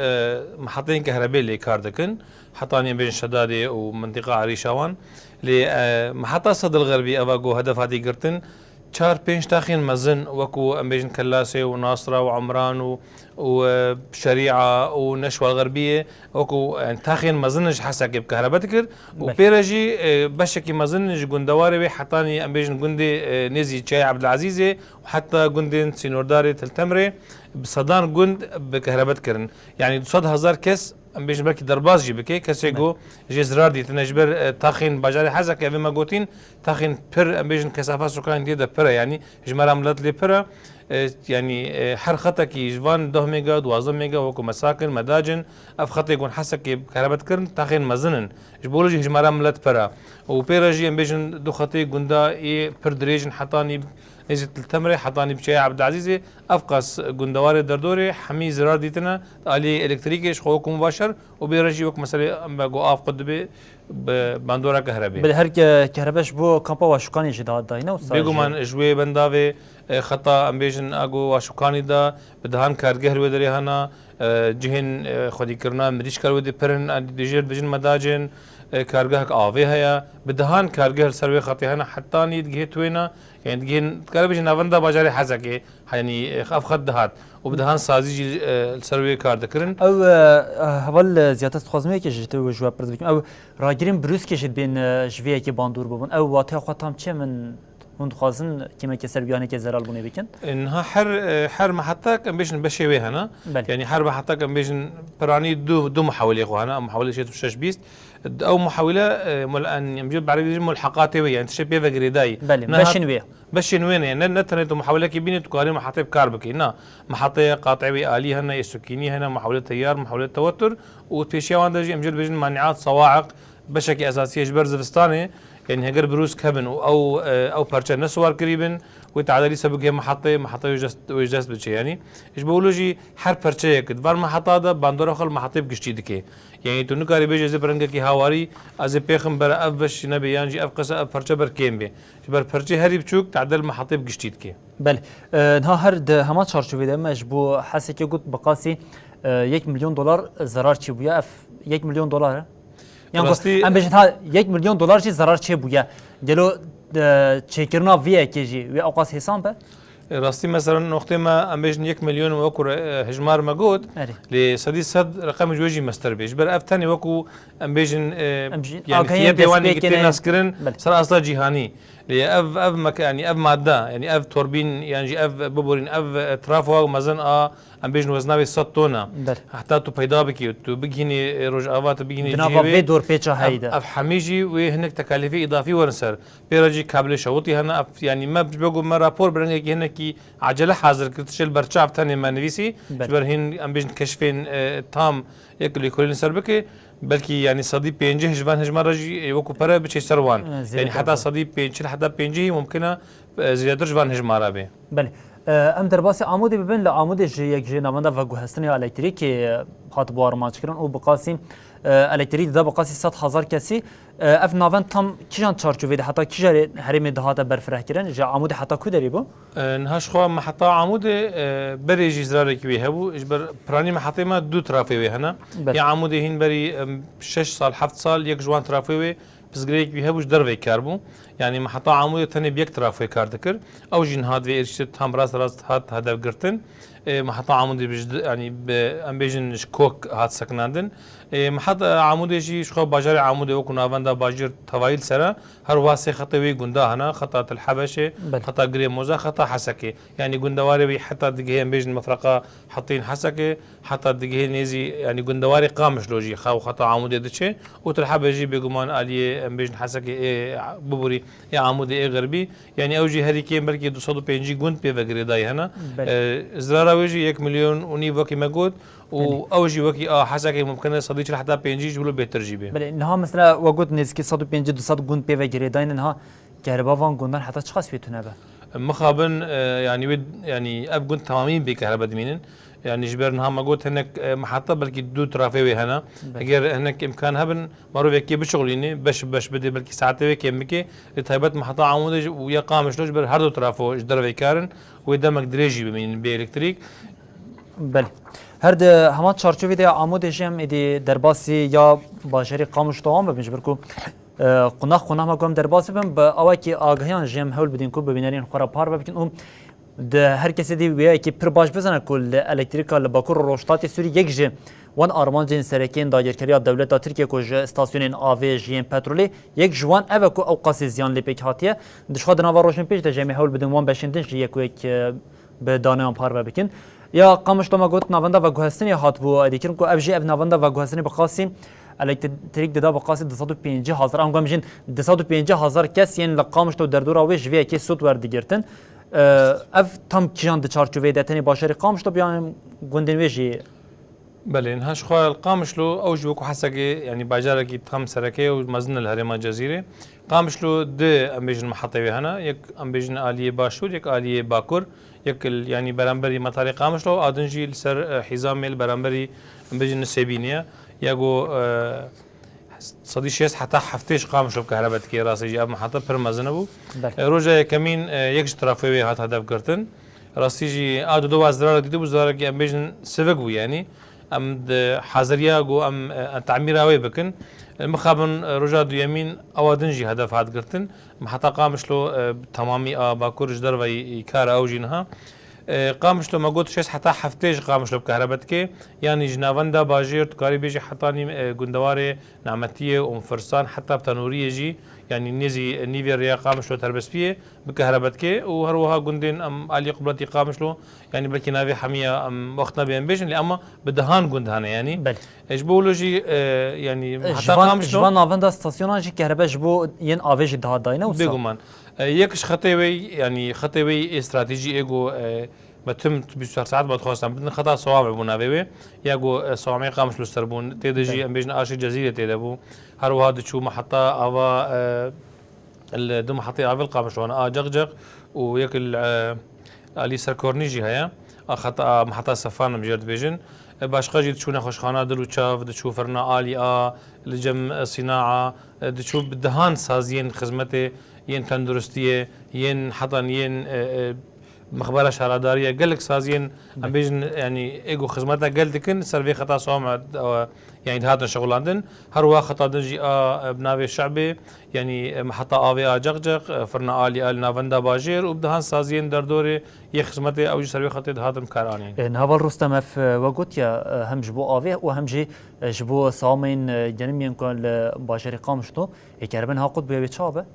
meheteyên kehrebê lê kar dikin. Hetanî, em bêjin, Şedadê û mintîqa Erîşa wan. Lê, e, meheta Sedil Xerbî, eva ku hedef hatî girtin, çar pênc taxên mezin, wekû, em bêjin, Kellasê û Nasra û Umran û û, e, Şerîa û Neşwal Xerbiyê, wekû, e, taxên mezin ji Hesekê bi kehrebe dikir û Belê. pê re jî, e, beşekî mezin ji gundewarê wê hetanî, em bêjin, gundê, e, nêzî Çiyayê Ebdilezîzê û heta gundên sînordarê Til Temrê bi sedan gund bi kehrebe dikirin. Yanî du sed hezar kes, em bêjin, belkî derbas jî bike, kesê Belê. ku jê zirar dîtine ji ber, e, taxên bajarê Hesekê, evê me gotîn, taxên pir, em bêjin, kesafa sukanî tê de pir e, yanî jimara milet lê pir e. E, yanî, e, her xetekî ji van deh mega, duwazdeh mega, wekû Mesakin, Medacin, ev xetê ku Hesekê kehrebe dikirin, taxên mezin in. Ji bo jî hijmara milet pir e. Û pê re jî, em bêjin, du xetê gunda ê pir dirêj in, hetanî nêzî Til Temrê, hetanî bi Çiyayê Ebdilezîzê, ev qas gundewarê derdorê hemî zirar dîtine, aliyê elektrîkê ji xwe wekû mibaşer û bê re jî wek meselê em be ku av qut dibe, bi bandora kehrebê. Belê, her ke-, kehrebe ji bo kampa Waşûkanê jî dihat dayîne û sa Bêguman jî ji wê bendavê, e, xeta, em bêjin, a ku Waşûkanê de bi dehan kargeh li wê derê hene, e, cihên, e, xwedîkirina mirîşka li wê dê pir in, e, dibêjin, dibêjin Medacên, e, kargehek avê heye. Bi dehan kargeh li ser wê xetê hene, hetanî digihê twêne, yani digihên, dikare bêjin, navenda bajarê Hezekê, Yanî, ev xet dihat û bi dehan sazî jî, e, li ser wê kar dikirin. Ew, e, heval, e, Ziyad, ez dixwazim yekê ji te, ji we pirs bikim. Ew ragirên brûskê jî dibên, e, ji vê yekê bandor bibin. Ew wateya xwe tam çi ye, min hûn dixwazin kêmeke ser biyanekê zelal bûnê bikin? E, niha her, e, her mehetak, em bêjin, beşê wê hene. Belê. Yanî her mehetak, em bêjin, piranî du, du muhawilê xwe hene. Em muhawilê şêst û şeş bîst. Ew muhawile, e, mul-, en, em jê bi erebî dibêjin mulheqatê wê, yani tiştê pê ve girêdayî. Belê, Niha beşên wê. Beşên wê ne, ne, ne tenê tu muhawilekê bînî, tu karî mehetê bi kar bikî. Na, mehetê qatê wê alî hene, ê sukînî hene, muhawile teyar, muhawile tewetur û pêşiya wan de jî em jê dibêjin maniat, sawaiq, beşekî esasî ye ji ber zivistanê, yani heger brûsk hebin û ew, e, ew perçe ne siwar kirî bin, wê teadî dîsa bigihê mehetê, mehetê wê ji dest, wê ji dest biçe yani. Ji bo wilo jî her perçeyek di van meheta de bandora xwe li mehetê bi giştî dike. Yani tu nikarî bêjî ez ê bi rengekî hawarî, ez ê pêxim bere ev beş nebe yan jî ev qise ev perçe ber kêm bê. Ji ber perçê herî biçûk tedel mehetê bi giştî dike. Belê. E, niha her di heman çarçovê de me ji bo Hesekê got bi qasî, e, yek milyon dolar zerar çêbûye. Ev yek milyon dolar e? Yan got, Rastî em bêjin ha yek milyon dolar jî zerar çêbûye. Gelo, e, çêkirina vê yekê jî wê ewqas hêsan be? E, rastî mesela noqtê me, em bêjin yek milyon wekû re, e, hijmar me got, Erê. lê sedî sed reqemê ji wê jî mestir bê. Ji ber ev tenê wekû, em bêjin, e, Em jî yani agahiyên fiyetê wan destpêkê yekî tê ne. naskirin Belê. ser asta cîhanî. Lê ev, ev meke-, yani ev madde, yani ev torbîn, yan jî ev biborîn, ev, e, trafo mezin a, em bêjin wezna wê sed ton e. Belê. Heta tu peyda bikî, tu bigihînî, e, Rojava, tu bigihînî Di nava cihê wê, vê dorpêça heyî ev, de. ev hemî jî wê hinek tekalîfê îdafî werin ser. Pê re jî kablê şewitî hene, ev, yanî me ji bo ku me rapor bi rengekî hinekî acele hazir kir, tiştê li ber çav tenê me nivîsî, Belê. ji ber hîn em bêjin keşfên, e, tam yek lêkolîn li ser bike, belkî yanî sedî pêncî ji van hejmara jî, e, wekû pere biçe ser wan. E, zêde Yanî heta tabii. sedî pêncî heta pêncî mumkin e e, zêdetir ji van hejmara bê. Belê. E, em derbasî Amûdê bibin, li Amûdê jî yek ji navenda veguhestinê ya elektrîkê, e, hatibû armanc kirin û bi qasî, e, elektrîk dida bi qasî sed hezar kesî. E, ev navend tam kîjan çarçovê de, heta kîja rê herêmê dihate berfirehkirin? Ji Amûdê heta ku derê bû? E, niha ji xwe me heta Amûdê, e, berê jî zirarekî wê hebû. Ji ber piranî me hetê me du trafê wê hene. Belê. Ya Amûdê hîn berî, em, şeş sal, heft sal yek ji wan trafê wê pirsgirêkî wî hebû, ji derveyî kar bû. Yanî me heta Amûdê tenê bi yek trafê kar dikir. Ew jî niha divê êrişî tam rast rast hat hedef girtin. Ê, me heta Amûdê bi ji di-, yanî bi, em bêjin ji kok hat sekinandin. Ê, me heta Amûdê jî ji xwe bajarê Amûdê wekû navenda bajêr tevayî li ser e. Her wiha sê xetê wê gunda hene, xeta Til Hebeşê, Belê. xeta Girê Moza, xeta Hesekê. Yanî gundewarê wî heta digihê em bêjin mefreqa Hetîn Hesekê, heta digihê nêzî, yanî gundewarê Qamişlo jî xew xeta Amûdê diçe û Til Hebê jî bêguman aliyê em bêjin Hesekê ê biborî ê Amûdê ê xerbî. Yanî ew jî herî kêm belkî du sed û pêncî gund pê ve girêdayî hene. Belê. E, zirara wê jî yek milyon û nîv wekî me got û Belê. ew jî wekî a Hesekê mumkin e sedî çil heta pêncî ji bo lê bêtir jî bê. Belê, niha mesela we got nêzîkî sed û pêncî du sed gund pê ve girêdayî ne, niha kehriba van gundan heta çiqas wê tune be? Mixabin, e, yanî wê, yanî ev gund temamî bê kehrebe dimînin. Yanî ji ber niha me got hinek, e, me heta belkî du trafê wê hene. Belê. Eger hinek imkan hebin, merov yekê bişixulînê, beş bi beş bidê, belkî saetê wê kêm bike. Li taybet me heta Amûdê jî û ya Qamişlo ji ber her du trafo ji derveyî kar in, wê demek dirêj jî bimînin bê elektrîk. Belê. Her di heman çarçovê de ya Amûdê jî em êdî derbasî ya bajarê Qamişlo wan bibin, ji ber ku, e, qunax qunax me ku em derbasî bin, bi awakî agahiyan jî em hewl bidin ku bi bînerên xwe re parve bikin û di her kesê dî wêyekî pir baş bizane ku li elektrîka li Bakur û Rojhilatê Sûrî yek ji wan armancên sereke yên dagirkeriya dewleta Tirkiye ku ji stasyonên avê ji yên petrolê, yek ji wan ev e ku ew qasê ziyan lê pêk hatiye. Di xwe di nava rojên pêş de jî em ê hewl bidin wan beşên din jî yek û yek, e, bi danoyan parve bikin. Ya Qamişlo me got navenda veguhestinê hatibû êdîkirin ku ev jî ev navenda veguhestinê bi qasî elektrîk dida bi qasî du sed û pêncî hezar, ango em jîn du sed û pêncî hezar kes yên li Qamişlo û derdora wê ji vê yekê sûd werdigirtin. Ev tam kîjan di çarçoveyê de, tenê bajarê Qamişlo bi yan gundên wê jî? Belê, niha ji xwe li Qamişlo ew jî wekû Hesekê, yanî bajarekî tam sereke ye û mezin e li herêma Cezîrê. Qamişlo di, em bêjin, mihetê wê hene. Yek, em bêjin, aliyê başûr, yek aliyê bakur. Yek li, yanî beramberî metarê Qamişlo, a din jî li ser, e, hîzamê li beramberî, em bêjin, Nisêbînê ye. Ya ku, e, sedî şêst heta heftê ji Qamişlo bi kehrebe dikê, rastî jî ev mihete pir mezin bû. Belê. E, roja yekemîn, e, yek ji trafê wê hat hedef girtin. Rastî jî a dudowa zirarek dîtibû, zirarekî em bêjin sivik bû, yanî em di haziriya ku em, e, temîra wê bikin. E, mixabin, e, roja duyemîn ewa din jî hedef hat girtin. Miheta Qamişlo, e, temamî a bakur ji derve yî kar e ew jî niha. E, Qamişlo me got şêst heta heftê ji Qamişlo bi kehrebe dike. Yanî ji navenda bajêr tu karî bêjî heta nîv, e, gundewarê Nemetiyê û Umfirsan heta bi Tenûriyê jî, yanî nêzî nîvê rêya Qamişlo Terbespiyê bi kehrebe dike û her wiha gundên em alî qubletî Qamişlo, yanî belkî navê hemiya em wext nabê em bêjin, lê ema bi dehan gund hene, yanî. Belê. E, ji bo wilo jî, e, yanî E, ji heta van, Qamişlo ji van navenda stasyonan jî kehrebe ji bo yên avê jî dihat dayîne wisa? Bêguman. E, yek ji xetê wê, yanî xetê wê ê stratejî ê ku, e, me tim bîst û çar saet me dixwestin bidin, xeta Sewamê bû navê wê. Ya ku, e, Sewamê Qamişlo ser bûn, tê de jî Belê. em bêjin aşê Cezîrê tê de bû. Her wiha diçû miheta ava, e, li du mihetê avê li Qamişlo hene, a Ceqceq û yek li, e, alî Serkornî jî heye. A xeta, a miheta Sefan em jê re dibêjin. E, başqa jî diçû nexweşxana Dil û Çav, diçû firna alî a, li cem, e, Sînaa, e, diçû bi dehan saziyên xizmetê, yên tenduristiyê, yên hetan yên, e, e, mixbera şaredariyê, gelek saziyên, em Be- bêjin, yanî ê ku xizmeta gel dikin, ser vê xeta Sewamê, e, yanî dihatin şixulandin. Her wiha xeta din jî a, e, bi navê Şebê, yanî, e, miheta avê a Ceqceq, e, firna alî a li navenda bajêr û bi dehan saziyên derdorê yê xizmetê ew jî ser vê xetê dihatin bikaranîn. E, niha val Rustem, ev, e, we gotiye, e, hem ji bo avê û hem jî, e, ji bo sewamên, e, genim yên ku li bajarê Qamişlo ê keribin ha qut bûye, wê çawa be?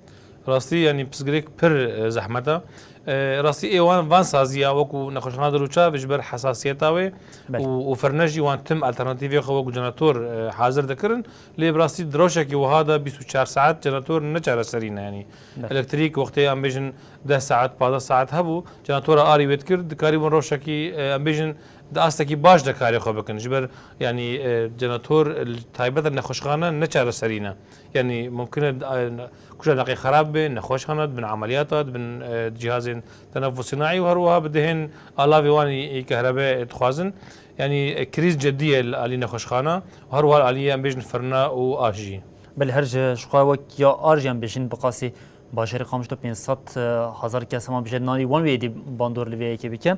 Rastî, yanî pirsgirêk pir, e, zehmet e. E, rastî ê wan, van saziya wekû nexweşxana Dil û Çav ji ber hesasiyeta wê Belê. û, û firne jî wan tim alternatîfê xwe wekû jenetor, e, hazir dikirin. Lê bi rastî di rewşekî wiha de bîst û çar saet jenetor ne çareserî ne, yanî Belê. elektrîk wextê em bêjin deh saet, pazdeh saet hebû, jenetora arî wê dikir, dikarîbûn rewşekî, e, em bêjin di astekî baş de karê xwe bikin. Ji ber, yanî, e, jenator li taybet e nexweşxane ne çareserî ne. Yanî mumkin e, e, kuja neqê xerab be, nexweş hene, dibin emeliyata, dibin, e, cihazên tenefus sinaî û her wiha bi dehên alavê wan ê kehrebe dixwazin. Yanî, e, krîz cidî ye li alî nexweşxana û her wiha li aliyê em bêjin firna û aş jî. Belê her ji, ji xwe wek ya aş jî em bêjin bi qasî bajarê Qamişlo pênc sed hezar kes hema bije nanî wan wê êdî bandor li vê yekê bike.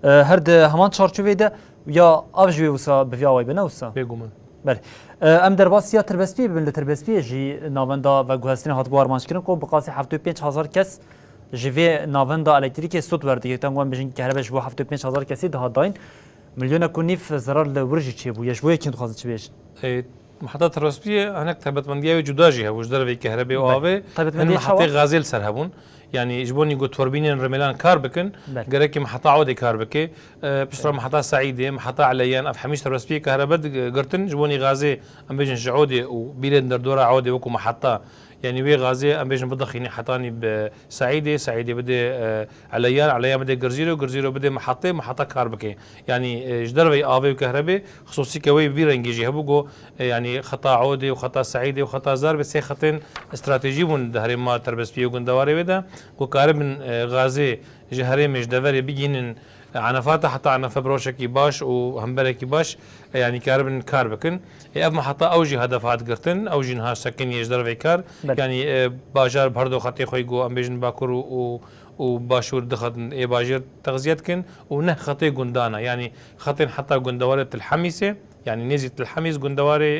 E, her di heman çarçoveyê de ya av ji wê wisa bi vî awayî be ne wisa? Bêguman. Belê. E, em derbas ya Tirbespiyê bibin, li Tirbespiyê jî navenda veguhestinê hatibû armanckirin ku bi qasî heftê û pênc hezar kes ji vê navenda elektrîkê sot werdigirtin, wan bêjin kehrebe ji bo heftê û pênc hezar kesî dihat dayîn. Milyonek û nîv zerar li wir jî çêbûye. Ji bo yekî dixwazin çi bêjin? E, Miheta Tirbespiyê hinek taybetmendiya wê cuda jî hebû ji derveyî kehrebê û Belê. Avê. Taybetmendiya Hin çawa? Mihetê gazê li ser hebûn. Yanî ji bo nîgo turbînên rimelan kar bikin, Belê. Gerek ki miheta Odê kar bike. E, piştre Belê. Miheta Seîdê, miheta Eleyan, ev hemî ji Tirbespiyê kehrebe di-, girtin. Ji bo nî gazê, em bêjin ji Odê û bîrên derdora Odê wekû miheta, yanî wê gazê em bêjin bidixînî hetanî bi Seîdê, Seîdê bidê, e, Eleyan, Eleyan bidê Girzîro, Girzîro bidê mihetê, miheta kar bike. Yanî, e, ji derveyî avê û kehrebê, xisûsî ke wê bi vî rengî jî hebû ku, e, yanî xeta Odê û xeta Seîdê û xeta Zarbê sê xetên stratejî bûn di herêma Tirbespiyê û gundewarê wê de, ku karibin, e, gazê ji herêmê ji deverê bigihînin, e, Enefata, heta Enefe bi rojekî baş û hemberekî baş, e, yanî karibin kar bikin. E, ev miheta ew jî hedef hat girtin, ew jî niha sekiniye ji derveyî kar. Belê. Yanî, e, bajar bi her du xetê xwe ku em bêjin Bakur û, û, û Başûr dixetin ê bajêr texziye dikin û neh xetê gundan e. Yanî xetên heta gundewarê Til Hemîsê, yanî nêzî Til Hemîs gundewarê,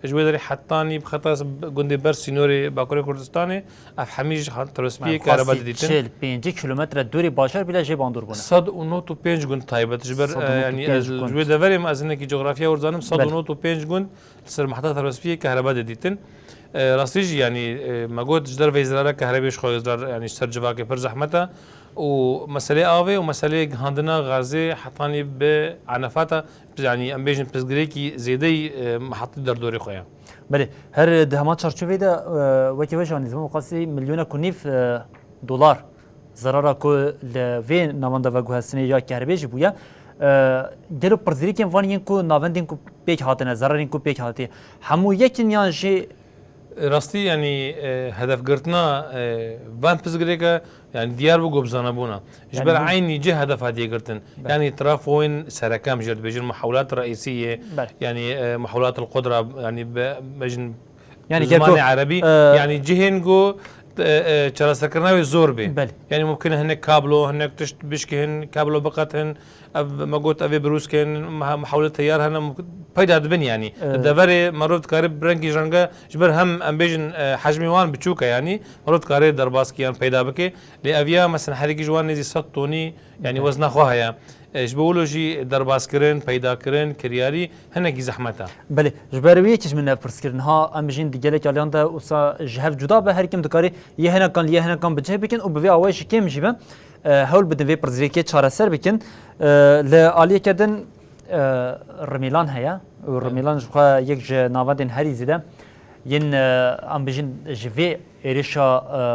e, ji wê derê hetanî bi xeta s-, gundê ber sînorê Bakurê Kurdistanê, ev hemî ji han Tirbespiyê Yani, kahreba xwestî didîtin. Çil, pêncî kilometre dûrî bajar bile jê bandor bûne. Sed û nod û pênc gund taybet ji ber, Sed û nod û pênc e, yanî gund. Ez ji wê deverê me, ez hinekî coğrafya werzanim, Belê. Sed û nod û pênc gund li ser miheta Tirbespiyê kahreba didîtin. E, rastî jî, yanî, e, me got ji derveyî zirara kehrebê ji xwe zirar, yanî ji ser civakê pir zehmet e. Û meselê avê û meselê gihandina gazê hetanî bi Enefata, yanî em bêjin pirsgirêkî zêdeyî, e, mihetê derdorê xwe ye. Belê, her di heman çarçovê de, e, wekî we jî anî ziman, qasî milyonek û nîv, e, dolar zerara ku li vê navenda veguhestinê ya kehrebê jî bûye. E, gelo pirsgirêkên van yên ku navendên ku pêk hatine, zerarên ku pêk hatiye, hemû yek in yan jî Rastî, yanî, e, hedefgirtina, e, van pirsgirêke, yanî diyar bû ku bi zanebûn e. Ji Yanî ber hûn eynî cih hedef hatiye girtin. Belê. Yanî trafoyên sereke em jê dibêjin muhewlat reîsî yê, Belê. yanî, e, muhewlat el qudra, yanî be-, bêjin Yanî bi zimanê gerko, erebî, e, yanî cihên ku, e, e, çareserkirina wê zor bê. Belê. Yanî mumkin e hinek kablo, hinek tişt bişkihin, kablo biqetin, Ev me got, ev ê birûskên, meha-, mihewle teyar hene, mu-, peyda dibin, yanî. Evet. Li deverê merov dikare bi rengî renge, ji ber hem em bêjin, e, hecmê wan biçûk e, yanî merov dikare derbaskiyan peyda bike. Lê ev ya, mesela, herikî ji wan nêzî sed tonî, yanî Evet. wezna xwe heye. E, ji bo wilo jî derbaskirin, peydakirin, kiryarî hinekî zehmet e. Belê, ji ber wê yekê ji min ev pirs kir. Niha em bêjin di gelek aliyan de wisa ji hev cuda be, her kim dikare yê hinekan li yê hinekan bi cih bikin û bi vê awayî jî kêm jî be. e, hewl bidin vê pirsgirêkê çareser bikin. E, li aliyeke din, e, Rimêlan heye û Evet. Rimêlan ji xwe yek ji navendên herî zêde yên, e, em bijin ji vê êrişa,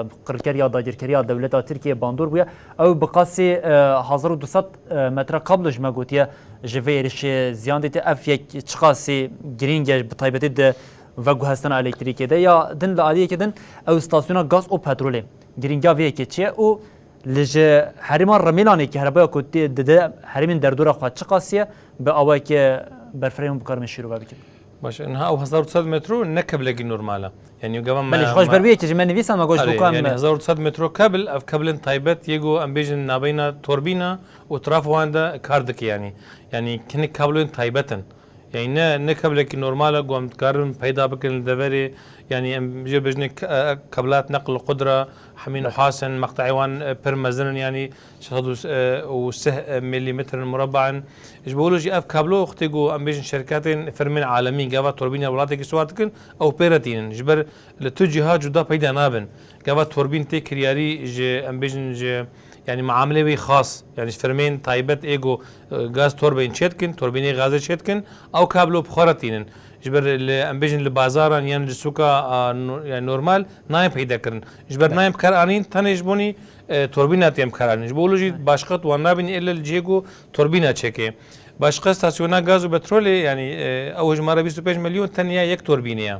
e, qirkeriya dagirkeriya dewleta Tirkiyê bandor bûye. Ew bi qasî, e, hezar û du sed, e, metre kablo ji me gotiye ji vê êrişê ziyan dîtiye. Ev yek çiqasî girîng e, bi taybetî di veguhestina elektrîkê de. Ya din li aliyeke din ew stasyona gaz û petrolê. Girîngiya vê yekê çi ye û Li ji herêma Remêlanê kehrebaya ku tê dide herêmên derdora xwe çiqas ye, bi awayeke berfireh hûn bikarin şîrove bikin? Baş e, niha ew hezar û du sed metro ne keblekî normal e. Yanî gava me Belê, ji xwe ji ber wê yekê ji me nivîsan me got ji bo Erê, ku em yanî hezar û du sed metro kebil, ev kebilên taybet yê ku em bêjin nabeyna torbîna û trafo wan de kar dike yanî. Yanî hinek kabloyên taybet in. Yanî ne, ne keblekî normal e ku em dikarin peyda bikin li deverê. Yanî em jê bêjin ke-, e, keblat neql qudra, hemî Belê. nuhas in, meqte'ê wan, e, pir mezin in, yanî şeş sed û sih, e, milîmetr in mureba in. Ji bo wilo jî ev kablo wextê ku em bêjin şirketên firmên alemî gava turbîna welatekî siwar dikin, ew pê re tînin. Ji ber li tu cîha cuda peyda nabin. Gava turbîn tê kiryarî ji, em bêjin ji, yanî muamilê wê xas, yanî ji firmên taybet ê ku, e, gaz torbeyên çêdikin, turbînê gazê çêdikin, ew kablo bi xwe re tînin. Ji ber li, em bêjin li bazaran yan li sûka, a, no-, yanî normal nayên peyda kirin. Ji ber Be. nayên bikar anîn, tenê ji bonî, e, turbîna tê bikar anîn. Ji bo wilo jî Be. başqet wan nabînî ille li cihê ku turbîna çêke. Başqa stasyona gaz û petrolê, yanî, e, ew hejmara bîst û pênc milyon tenê ya yek torbînê ye.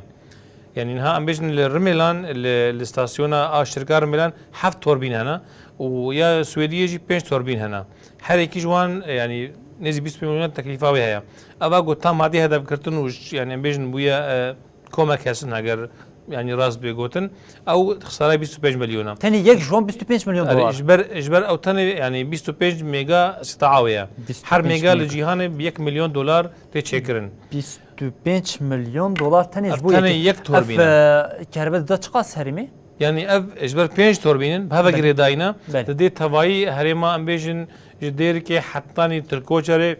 Yanî niha em bêjin li Rimelan, li, li stasyona a şirka Rimelan heft torbîn hene û ya Swêdiyê jî pênc torbîn hene. Her yekî ji wan, e, yanî nêzî bîst milyon teklîfa wê heye. Eva ku tam hatî hedefgirtin û j-, yanî em bêjin bûye, e, komek hesin heger, yanî rast bê gotin, ew xisara bîst û pênc milyon e. Tenê yek ji wan bîst û pênc milyon dolar. Ji ber, ji ber ew tenê, yanî bîst û pênc mega sita'a wê ye. Her mega li cîhanê bi yek milyon dolar tê çêkirin. Bîst û pênc milyon dolar tenê ji bo tenê yek, yek torbîn e. Ev, e, kerbe dida çiqas herêmê? Yanî ev ji ber pênc torbîn in, bi heve girêdayî ne. Belê. Didê tevayî herêma, em bêjin, ji Dêrikê hetanî Tirkoçerê,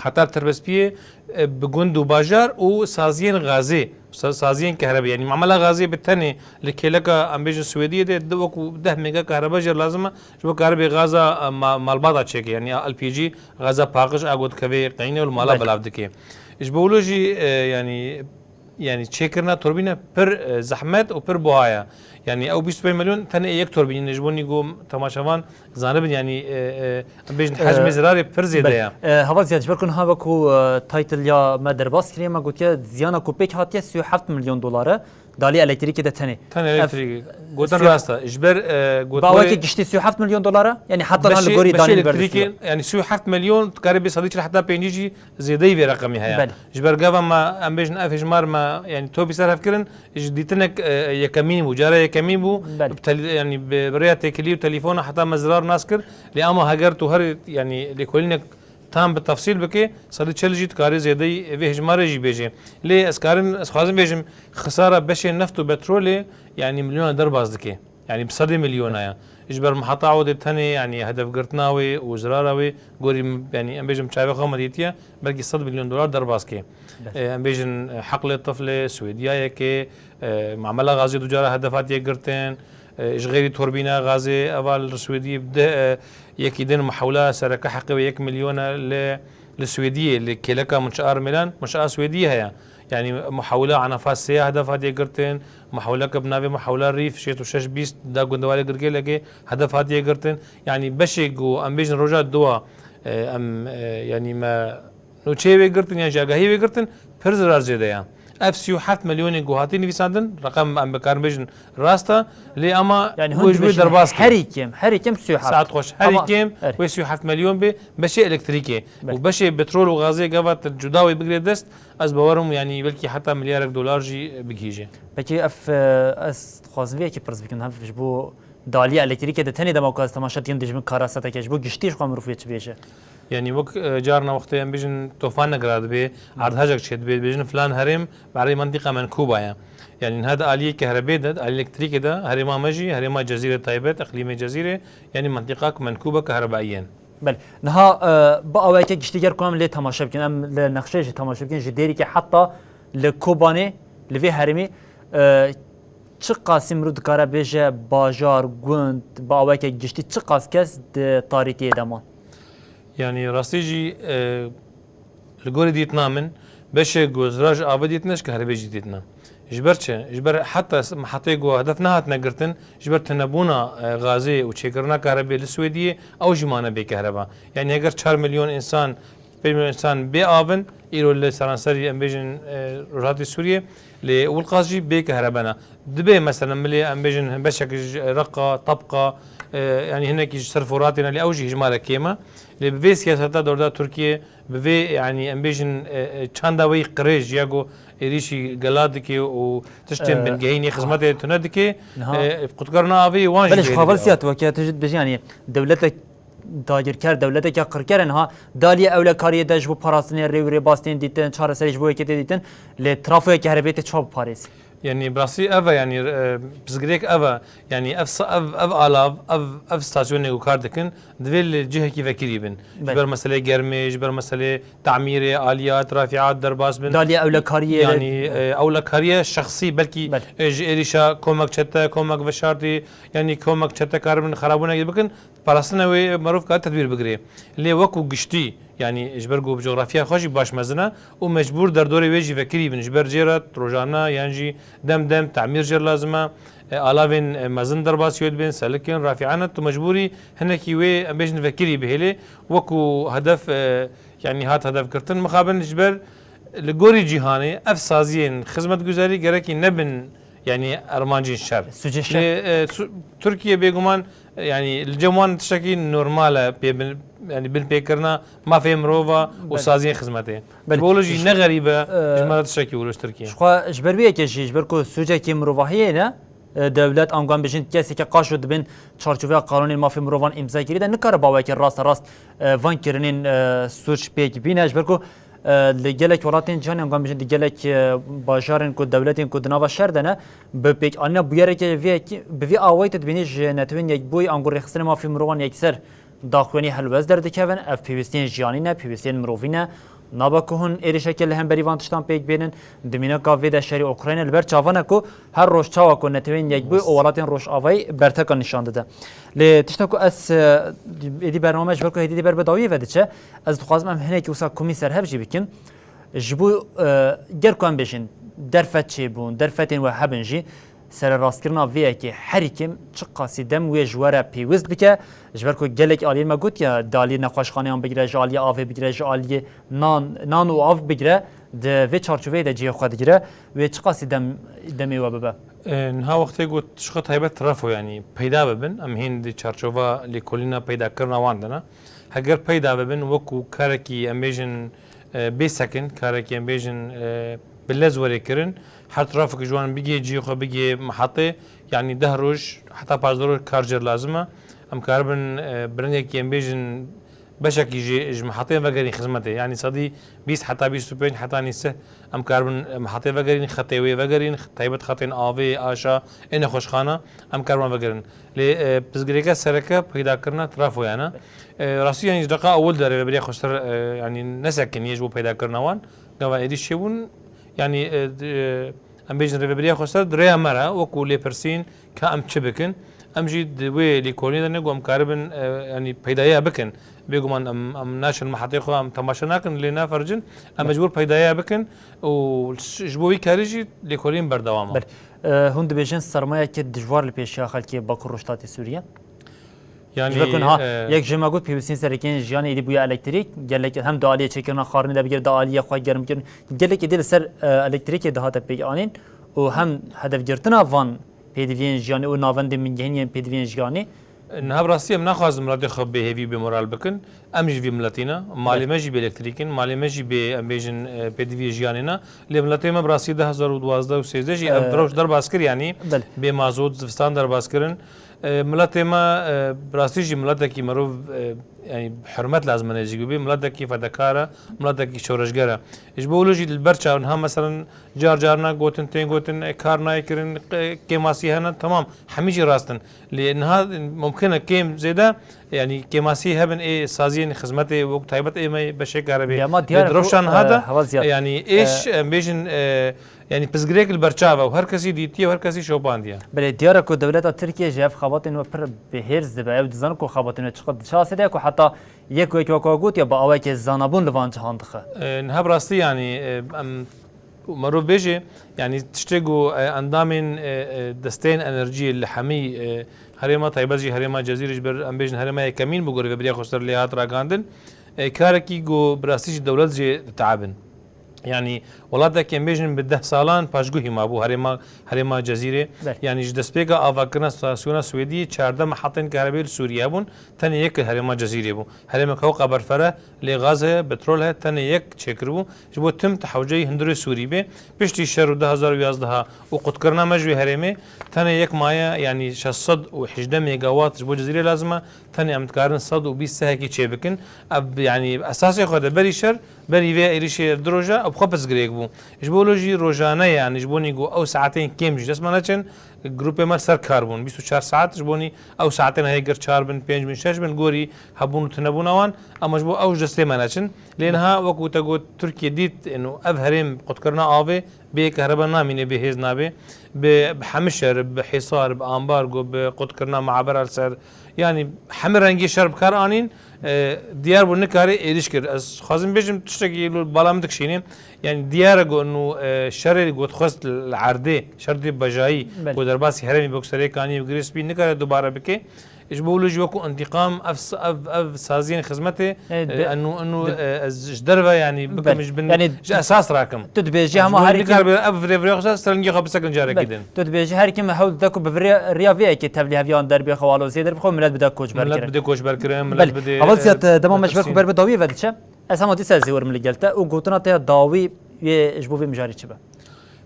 heta Tirbespiyê, e, bi gund û bajar û saziyên gazê, sa-, saziyên kehrebê, yanî mamela gazê bi tenê li kêleka, em bêjin, Swêdiyê de di wekû deh mega kehreba jê lazim e, ji bo karibê gaza, e, ma-, malbata çêke, yanî ya L P G, gaza paqij, a ku dikeve qeynê û li mala belav dike. Ji bo wilo jî, e, yanî, yanî çêkirina torbîne pir, e, zehmet û pir buha ye. Yanî ew bîst û pênc milyon tenê yek torbînî ne, ji bo nî ku temaşevan zanibin, yanî, e, e, em bêjin hecmê zirarê pir zêde ye. E, heval Ziyad, ji ber ku niha wekû, e, taytiliya me derbas kiriye, me gotiye ziyana ku pêk hatiye sî û heft milyon dolar e, dalî elektrîkê de tenê. Tenê elektrîkê. Gotin rast e. Ji ber, e, gotin. Bawekê giştî sî û heft milyon dolar e, yanî heta niha li gorî danîn elektrîkê, yanî sî û heft milyon, tu karî bê sedî çil heta pêncî jî zêdeyî vê reqemî heye. Belê. Ji ber gava me, em bêjin ev hejmar me, yanî topî ser hev kirin, ji dîtinek, e, yekemîn bû, cara yekemîn bû, belê, bi tel-, yanî bi, bi rêya têkilî û telefona heta me zirar nas kir. Lê ama heger tu her, yanî lêkolînek tam bi tefsîl bike, sedî çil jî dikarî zêdeyî vê hejmarê jî bêje. Lê ez karim, ez xwazim bêjim, xisara beşê neft û petrolê, yanî milyona derbas dike. Yanî bi sedê milyona ye. Ji ber miheta Odê tenê, yanî hedefgirtina wê û zirara wê gorî, yanî em bêjim çavê xwe me dîtiye, belkî sed milyon dolar derbas ke. Belê. E, em bêjin, e, heqlê tiflê, Swêdiyayekê, e, mamela gazê du cara hedef hatiye girtin, e, ji xêrî torbîna gazê, eva li Swêdiyê bi deh, e, yekî din muhewla sereke heqê wê yek milyon e li, li Swêdiyê, li kêleka Munşaa Rimelan, Munşaa Swêdiyê heye. Yanî muhewla Enafa sê ya hedef hatiye girtin, muhewleke bi navê muhewla Rîf şêst û şeş bîst da gundewarê Girgêlekê hedef hatiye girtin. Yanî beşê ku em bêjin roja dua, e, em, e, yanî me nûçeyê wê girtin yan jî agahî wê girtin, pir zirar zêde ye. Ev sî û heft milyonê ku hatî nivîsandin, reqem em bikarin bêjin rast e, lê ama wê ji wê derbas kir. Herî kêm, herî kêm sî û heft. Saet xweş. Herî kêm wê sî û heft milyon bê, beşê elektrîkê. Belê. Û beşê petrol û gazê gava tu cuda wê bigirê dest, ez bawer im, yanî belkî heta milyarek dolar jî bigihîje. Pekî ev, e, ez dixwazim vê yekê pirs bikim, hev ji bo daliya elektrîkê de tenê dema ku ez temaşe dikim, dijmin karaseteke ji bo giştî ji xwe mirov wê çi bêje? Yanî wek, e, carna wextê em bêjin tofan negira dibe, erdhejek çêdibe, dibêjin filan herêm berê mentiqa menkûba ye. Yanî niha di aliyê kehrebê de, di aliyê elektrîkê de herêma me jî, herêma Cezîrê taybet, eqlîmê Cezîrê, yanî mentiqak menkûba kehrebayî ye. Belê. Niha, e, bi awayeke giştî ger ku em lê temaşe bikin, em li nexşeyê jî temaşe bikin, ji Dêrikê heta li Kobanê, li vê herêmê, e, çiqasî mirov dikare bêje bajar, gund, bi awayeke giştî çiqas kes di tarîtiyê de man? Yanî rastî jî, e, li gorî dîtina min, beşê ku zirar ji avê dîtine, ji kehrebê jî dîtine. Ji ber çi? Ji ber heta s-, mihetê ku hedef nehatine girtin, ji ber tunebûna, e, gazê û çêkirina kehrebê li Swêdiyê, ew jî mane bê kehreba. Yanî heger çar milyon însan, pênc milyon însan bê av in, îro li seranserî em bêjin, e, Rojhatê Sûriyê, lê wilqas jî bê kehrebe ne. Dibê, meselen, milê em bêjin hin beşek ji Reqa, Tabqa, e, yanî hinekî ji ser Furatê ne, lê ew jî hejmarek kêm e. Lê bi vê siyaseta dewleta Tirkiyê, bi vê, yanî em bêjin, e, e, çanda wê qirêj ya ku êrîşî gela dike û tiştên, e, bingehînê, xizmetê tune dike, niha, e, qutkarina avê wan jî. Belê, ji xwe ve siyaseta weke tu jî dibêjî, yanî dewletek dagirker, dewleteke qirker e, niha di aliyê ewlekariyê de ji bo parastinê rê û rêbaz tên dîtin, çareserî ji bo yekê tê dîtin, lê trafoyeke herebê tê çawa biparêzî? Yanî bi rastî ev e, yanî, e, pirsgirêk ev e. Yanî ev sa-, ev, ev alav, ev, ev stasyonê ku kar dikin, divê li cihekî vekirî bin. Ji ber meselê germê, ji ber meselê tamîrê, aliyat, rafiat derbas bin. Di aliyê ewlekariyê de. Yanî, e, ewlekariye şexsî, belkî, belê, e, ji êrîşa komek çete, komek veşartî, yanî komek çete karibin xerabûnekê bikin, parastina wê mirov kare tedbîr bigire. Lê wekû giştî, yanî ji ber ku bi cografiya xwe jî baş mezin e û mecbûr derdorê wê jî vekirî bin, ji ber jê re rojane yan jî dem dem temîr jê re lazim e. e, alavên, e, mezin derbasî wê dibên, selikên, rafîane, tu mecbûrî hinekî wê, em bêjin, vekirî bihêlê, wekû hedef, e, yanî hat hedefgirtin. Mixabin ji ber li gorî cîhanê ev saziyên xizmetguzarî gerekî nebin, yanî armancên şer. Sucê şer. Lê, e, Su-, Tirkiye bêguman, e, yanî li cem wan tiştekî normal e, pê bin, yanî binpêkirina mafê mirova û Belê. saziyên xizmetê. Belê. Ji bo wilo jî ne xerîb e, Ee, ji me re tiştekî wilo ji Tirkiye. Ji xwe, ji ber wê yekê jî, ji ber ku sûcekî mirovahiyê ne, e, dewlet, ango em bêjin keseke qaşo dibên çarçoveya qanûnên mafê mirovan îmza kirî de, nikare baweke raste rast, e, van kirinên, e, sûc pêk bîne, ji ber ku, e, li gelek welatên cîhanê, ango em bêjin di gelek, e, bajarên ku dewletên ku di nava şer de ne, bi pêkanîna bûyereke vê yekî, bi vî awayî tu dibînî ji Netewên Yekbûyî ango rêxistinê mafê mirovan yekser daxuyanî helwest derdikevin, ev pêwîstiyên jiyanî ne, pêwîstiyên mirovî ne. Nabe ku hûn êrişeke li hemberî van tiştan pêk bênin. Di mînaka vê de şerê Ukrayna li ber çavan e ku her roj çawa ku Netewên Yekbûyî û welatên Rojavayî berteka nîşan dide. Lê tişta ku ez, e, êdî bername ji ber ku hêdî dê ber bi dawiyê ve diçe, ez dixwazim em hinekî wisa komî ser hev jî bikin. Ji bo, e, ger ku em bêjin derfet çêbûn, derfetên we hebin jî, sererastkirina vê yekê herî kêm çiqasî dem wê ji we re pêwist bike, ji ber ku gelek aliyên me gotiye, di aliyê nexweşxaneyan bigire, ji aliyê avê bigire, ji aliyê nan, nan û av bigire, di vê çarçoveyê de cihê xwe digire, wê çiqasî dem, demê we bibe? E, niha wextê ku tişta taybet trafo, yanî peyda bibin, em hîn di çarçova lêkolîna peydakirina wan de ne. Heger peyda bibin, wekû karekî em bêjin, e, bê sekin, karekî em bêjin, e, bi lez were kirin, her trafik ji wan bigihê cihê xwe, bigihê mihetê, yanî deh roj, heta pazdeh roj kar jê re lazim e. Em karibin, e, bi rengekî em bêjin beşekî jî ji mihetê vegerîn xizmetê. Yanî sedî bîst heta bîst û pênc heta nîsih em karibin, e, mihetê vegerîn, xetê wê vegerîn, taybet xetên avê, aşa, ê nexweşxana, em karibin vegerin. Lê, e, pirsgirêka sereke peydakirina trafoyan e. E, rastî, yanî ji deqa ewil de rêveberiya xweser, e, yanî nesekiniye ji bo peydakirina wan. Gava êdî çêbûn, yanî, e, di, e, em bêjin rêveberiya xweser di rêya me re wekû lêpirsîn ka em çi bikin. Em jî di wê lêkolînê de ne ku em karibin, e, yanî peydayiya bikin. Bêguman em, em naçin mihetê xwe, em temaşe nakin, lê nafercin. Em Be- mecbûr peydayiya bikin û ji bo wî karî jî lêkolîn berdewam e. Belê. E, hûn dibêjin sermayeke dijwar li pêşiya xelkê Bakur Rojhilatê Sûriye? Yanî, Ji ber ku niha e, yek ji me got pêwîstiyên sereke yên jiyanê êdî bûye elektrîk. Gelek hem di aliyê çêkirina xwarinê de bigire, di aliyê xwe germkirin. Gelek êdî li ser, e, elektrîkê dihate pêkanîn û hem hedefgirtina van pêdiviyên jiyanê û navendên bingehîn yên pêdiviyên jiyanê. Niha bi rastî em naxwazin miletê xwe bêhêvî û bêmoral bikin. Em jî vî miletî ne. Malê Belê. me jî bê elektrîk in. Malê me jî bê, em bêjin, e, pêdiviyê jiyanê ne. Lê miletê me bi rastî du hezar û duwazdeh û sêzdeh jî ev E, rewş derbas kir, yanî Belê. bê mazot, zivistan derbas kirin. E, miletê me, e, bi rastî jî miletekî merov, e, yanî bi hurmet lazim e nêzîk bibî. Miletekî fedekar e, miletekî şoreşger e. Ji bo wilo jî li ber çav niha, meselen, car carna gotin, tên gotin, e, kar nayê kirin, e, kêmasî hene, temam, hemî jî rast in. Lê niha mumkin e kêm zêde, yanî kêmasî hebin ê saziyên xizmetê wek taybet ê me beşê karebê. Lê ama diyar e ku, rewşa niha e, de, heval Ziyad, yanî êş, e, em bêjin, e, yanî pirsgirêk li ber çav e û her kesî dîtiye û her kesî şopandiye. Belê, diyar e ku dewleta Tirkiye ji ev xebatên we pir bi hêrs dibe. Ew dizane ku xebatên we çiqas diçe asê de ye ku heta yek wek wek gotiye bi awayekê zanabûn li van cihan dixe. E, niha bi rastî, yanî, e, em, merov bêje, yanî tiştê ku, e, endamên, e, e, desteyên enerjiyê li hemî, e, herêma, taybet jî herêma Cezîrê, ji ber em bêjin herêma yekemîn bû ku rêveberiya xweser lê hat ragandin. E, karekî ku bi rastî jî dewlet jê diteabin. Yanî welatekî em bêjin bi deh salan paşguhî mabû herêma, herêma Cezîrê. Belê. Yanî ji destpêka avakirina stasyona Swêdiyê çardeh mihetên karebê li Sûriye hebûn, tenê yek li herêma Cezîrê bû. Herêmek hew qaberfere, lê gaz heye, petrol heye, tenê yek çêkiribû. Ji bo tim tehewceyî hundirê Sûrî bê. Piştî şer û du hezar û yazdeh û qutkirina me ji wê herêmê, tenê yek maye, yanî şeş sed û hejdeh megawatt ji bo Cezîrê lazim e. Tenê em dikarin sed û bîst sehekî çêbikin. Ev, yanî esasê xwe de berî şer, berî vê êrişê du roja, ev xwe pirsgirêk bû. Ji bo wilo jî rojane ye, yanî ji bo nî ku ew saetên kêm ji dest me neçin, grûpê me ser kar bûn. Bîst û çar saet ji bo nî ew saetên heye ger çar bin, pênc bin, şeş bin, gorî hebûn û tunebûna wan, ama ji bo ew ji destê me neçin. Lê niha wekû te got, Tirkiye dît, ino ev herêm qutkirina avê, bê kehreba namîne, bê hêz nabê. Bi, bi hemî şer, bi hêsar, bi ambargo, bi qutkirina muhabera li ser, yanî hemî rengî şer bi kar anîn, e, diyar bû nikarê êrîş kir. Ez xwazim bêjim tiştekî li bala min dikişînê. Yanî diyar e ku nû, e, şerê ku dixwest li erdê, şer dê bejayî Belê. ku Derbasî herêmî bû ku serê kanî û girê spî nikare dubare bike. Ji bo wilo jî wekû întîqam ev, ev, ev saziyên xizmetê, e, enu, enu, e, ez ji derve, yanî bikim ji bin, yanî ji esas rakim. Tu dibêjî hema her kim nikare ev rêvriya xwe ser lingê xwe bisekin carekî din. Tu dibêjî her kim hewl dide ku bi vê riya vê yekê tevlî heviyan derbê xwe û aloziyê derbê xwe milet bide koçberkirin. Milet bide koçberkirin, milet bide. Heval Ziyad, e, dema me ji ber ku ber bi dawiyê ve diçe. Ez hema dîsa ez ê werim li gel te û gotina te ya dawî yê ji bo vê mijarê çi be?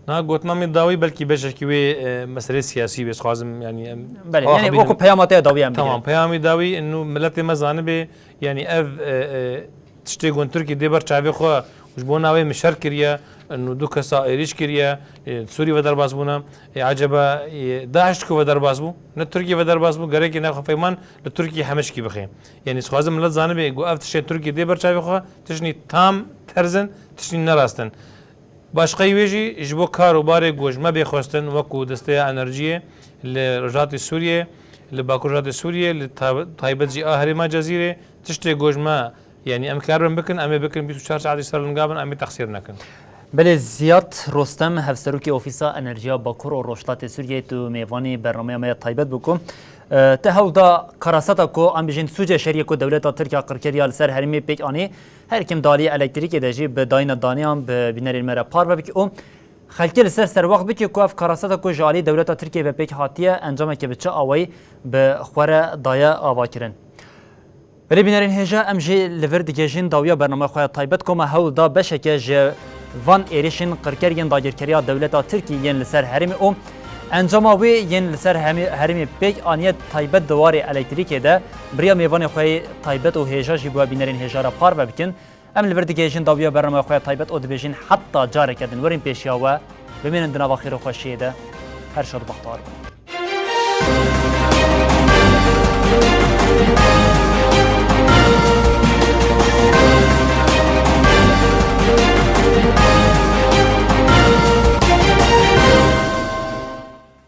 Na, gotina min dawî belkî beşekî wê, e, meselê siyasî bê, dixwazim, yanî em Belê, yanî wekû peyama te ya dawî em bigrin. Tamam, peyamî dawî, nû miletê me zanibe, yanî ev, e, e, tiştê ku Tirkî dê ber çavê xwe û ji bo navê min şer kiriye, nû du kesa êrîş kiriye, e, Sûrî ve derbas bûne. E, acaba, e, DAIŞ ku ve derbas bû? Ne Tirkî ve derbas bû, gerekê nexwe feyman li Tirkî hemişkî bixe. Yanî dixwazim milet zanibe, ku ev tiştê Tirkî dê ber çavê xwe, tiştî tam terz in, tiştî nerast in. Başqeyî wê jî ji bo kar û barê ku ji me bê xwestin, wekû desteya enerjiyê li Rojhatê Sûriyê, li Bakur Rojhatê Sûriyê, li ta-, taybet jî a herêma Cezîrê, tiştê ku ji me, yanî em karibin bikin, em ê bikin bîst û çar saetî ser linga bin, em ê texsîr nekin. Belê, Ziyad Rostem, Hevserokê Ofîsa Enerjiya Bakur û Rojhilatê Sûriyeyê, tu mêvanî bernameya me ya taybet bû ku, e, te hewl da karasata ku em bêjin sûcê şeriyê ku dewleta Tirk ya qirkeriya li ser herêmê pêk anî, her kim di alî elektrîkê de jî bi dayîna daniyan bi bînerên me re parve bike û xelkê li ser serwext bike ku ev karasata ku ji alî dewleta Tirkiyê ve pêk hatiye, encameke bi çi awayî bi xwe re daye avakirin. Belê bînerên hêja, em jî li vir digihêjin dawiya bernameya xwe ya taybet ku me hewl da beşeke ji van êrişên qirker yên dagirkeriya dewleta Tirkî yên li ser herêmê û encama wê yên li ser hemî-, herêmê pêk aniye taybet di warê elektrîkê de bi riya mêvanê xwe yê taybet û hêja jî bi we bînerên hêja re parve bikin. Em li vir digihêjin dawiya bernameya xwe ya taybet û dibêjin heta careke din werin pêşiya we, bimînin di nava xêr û xweşiyê de. Her şad û bextewar bin.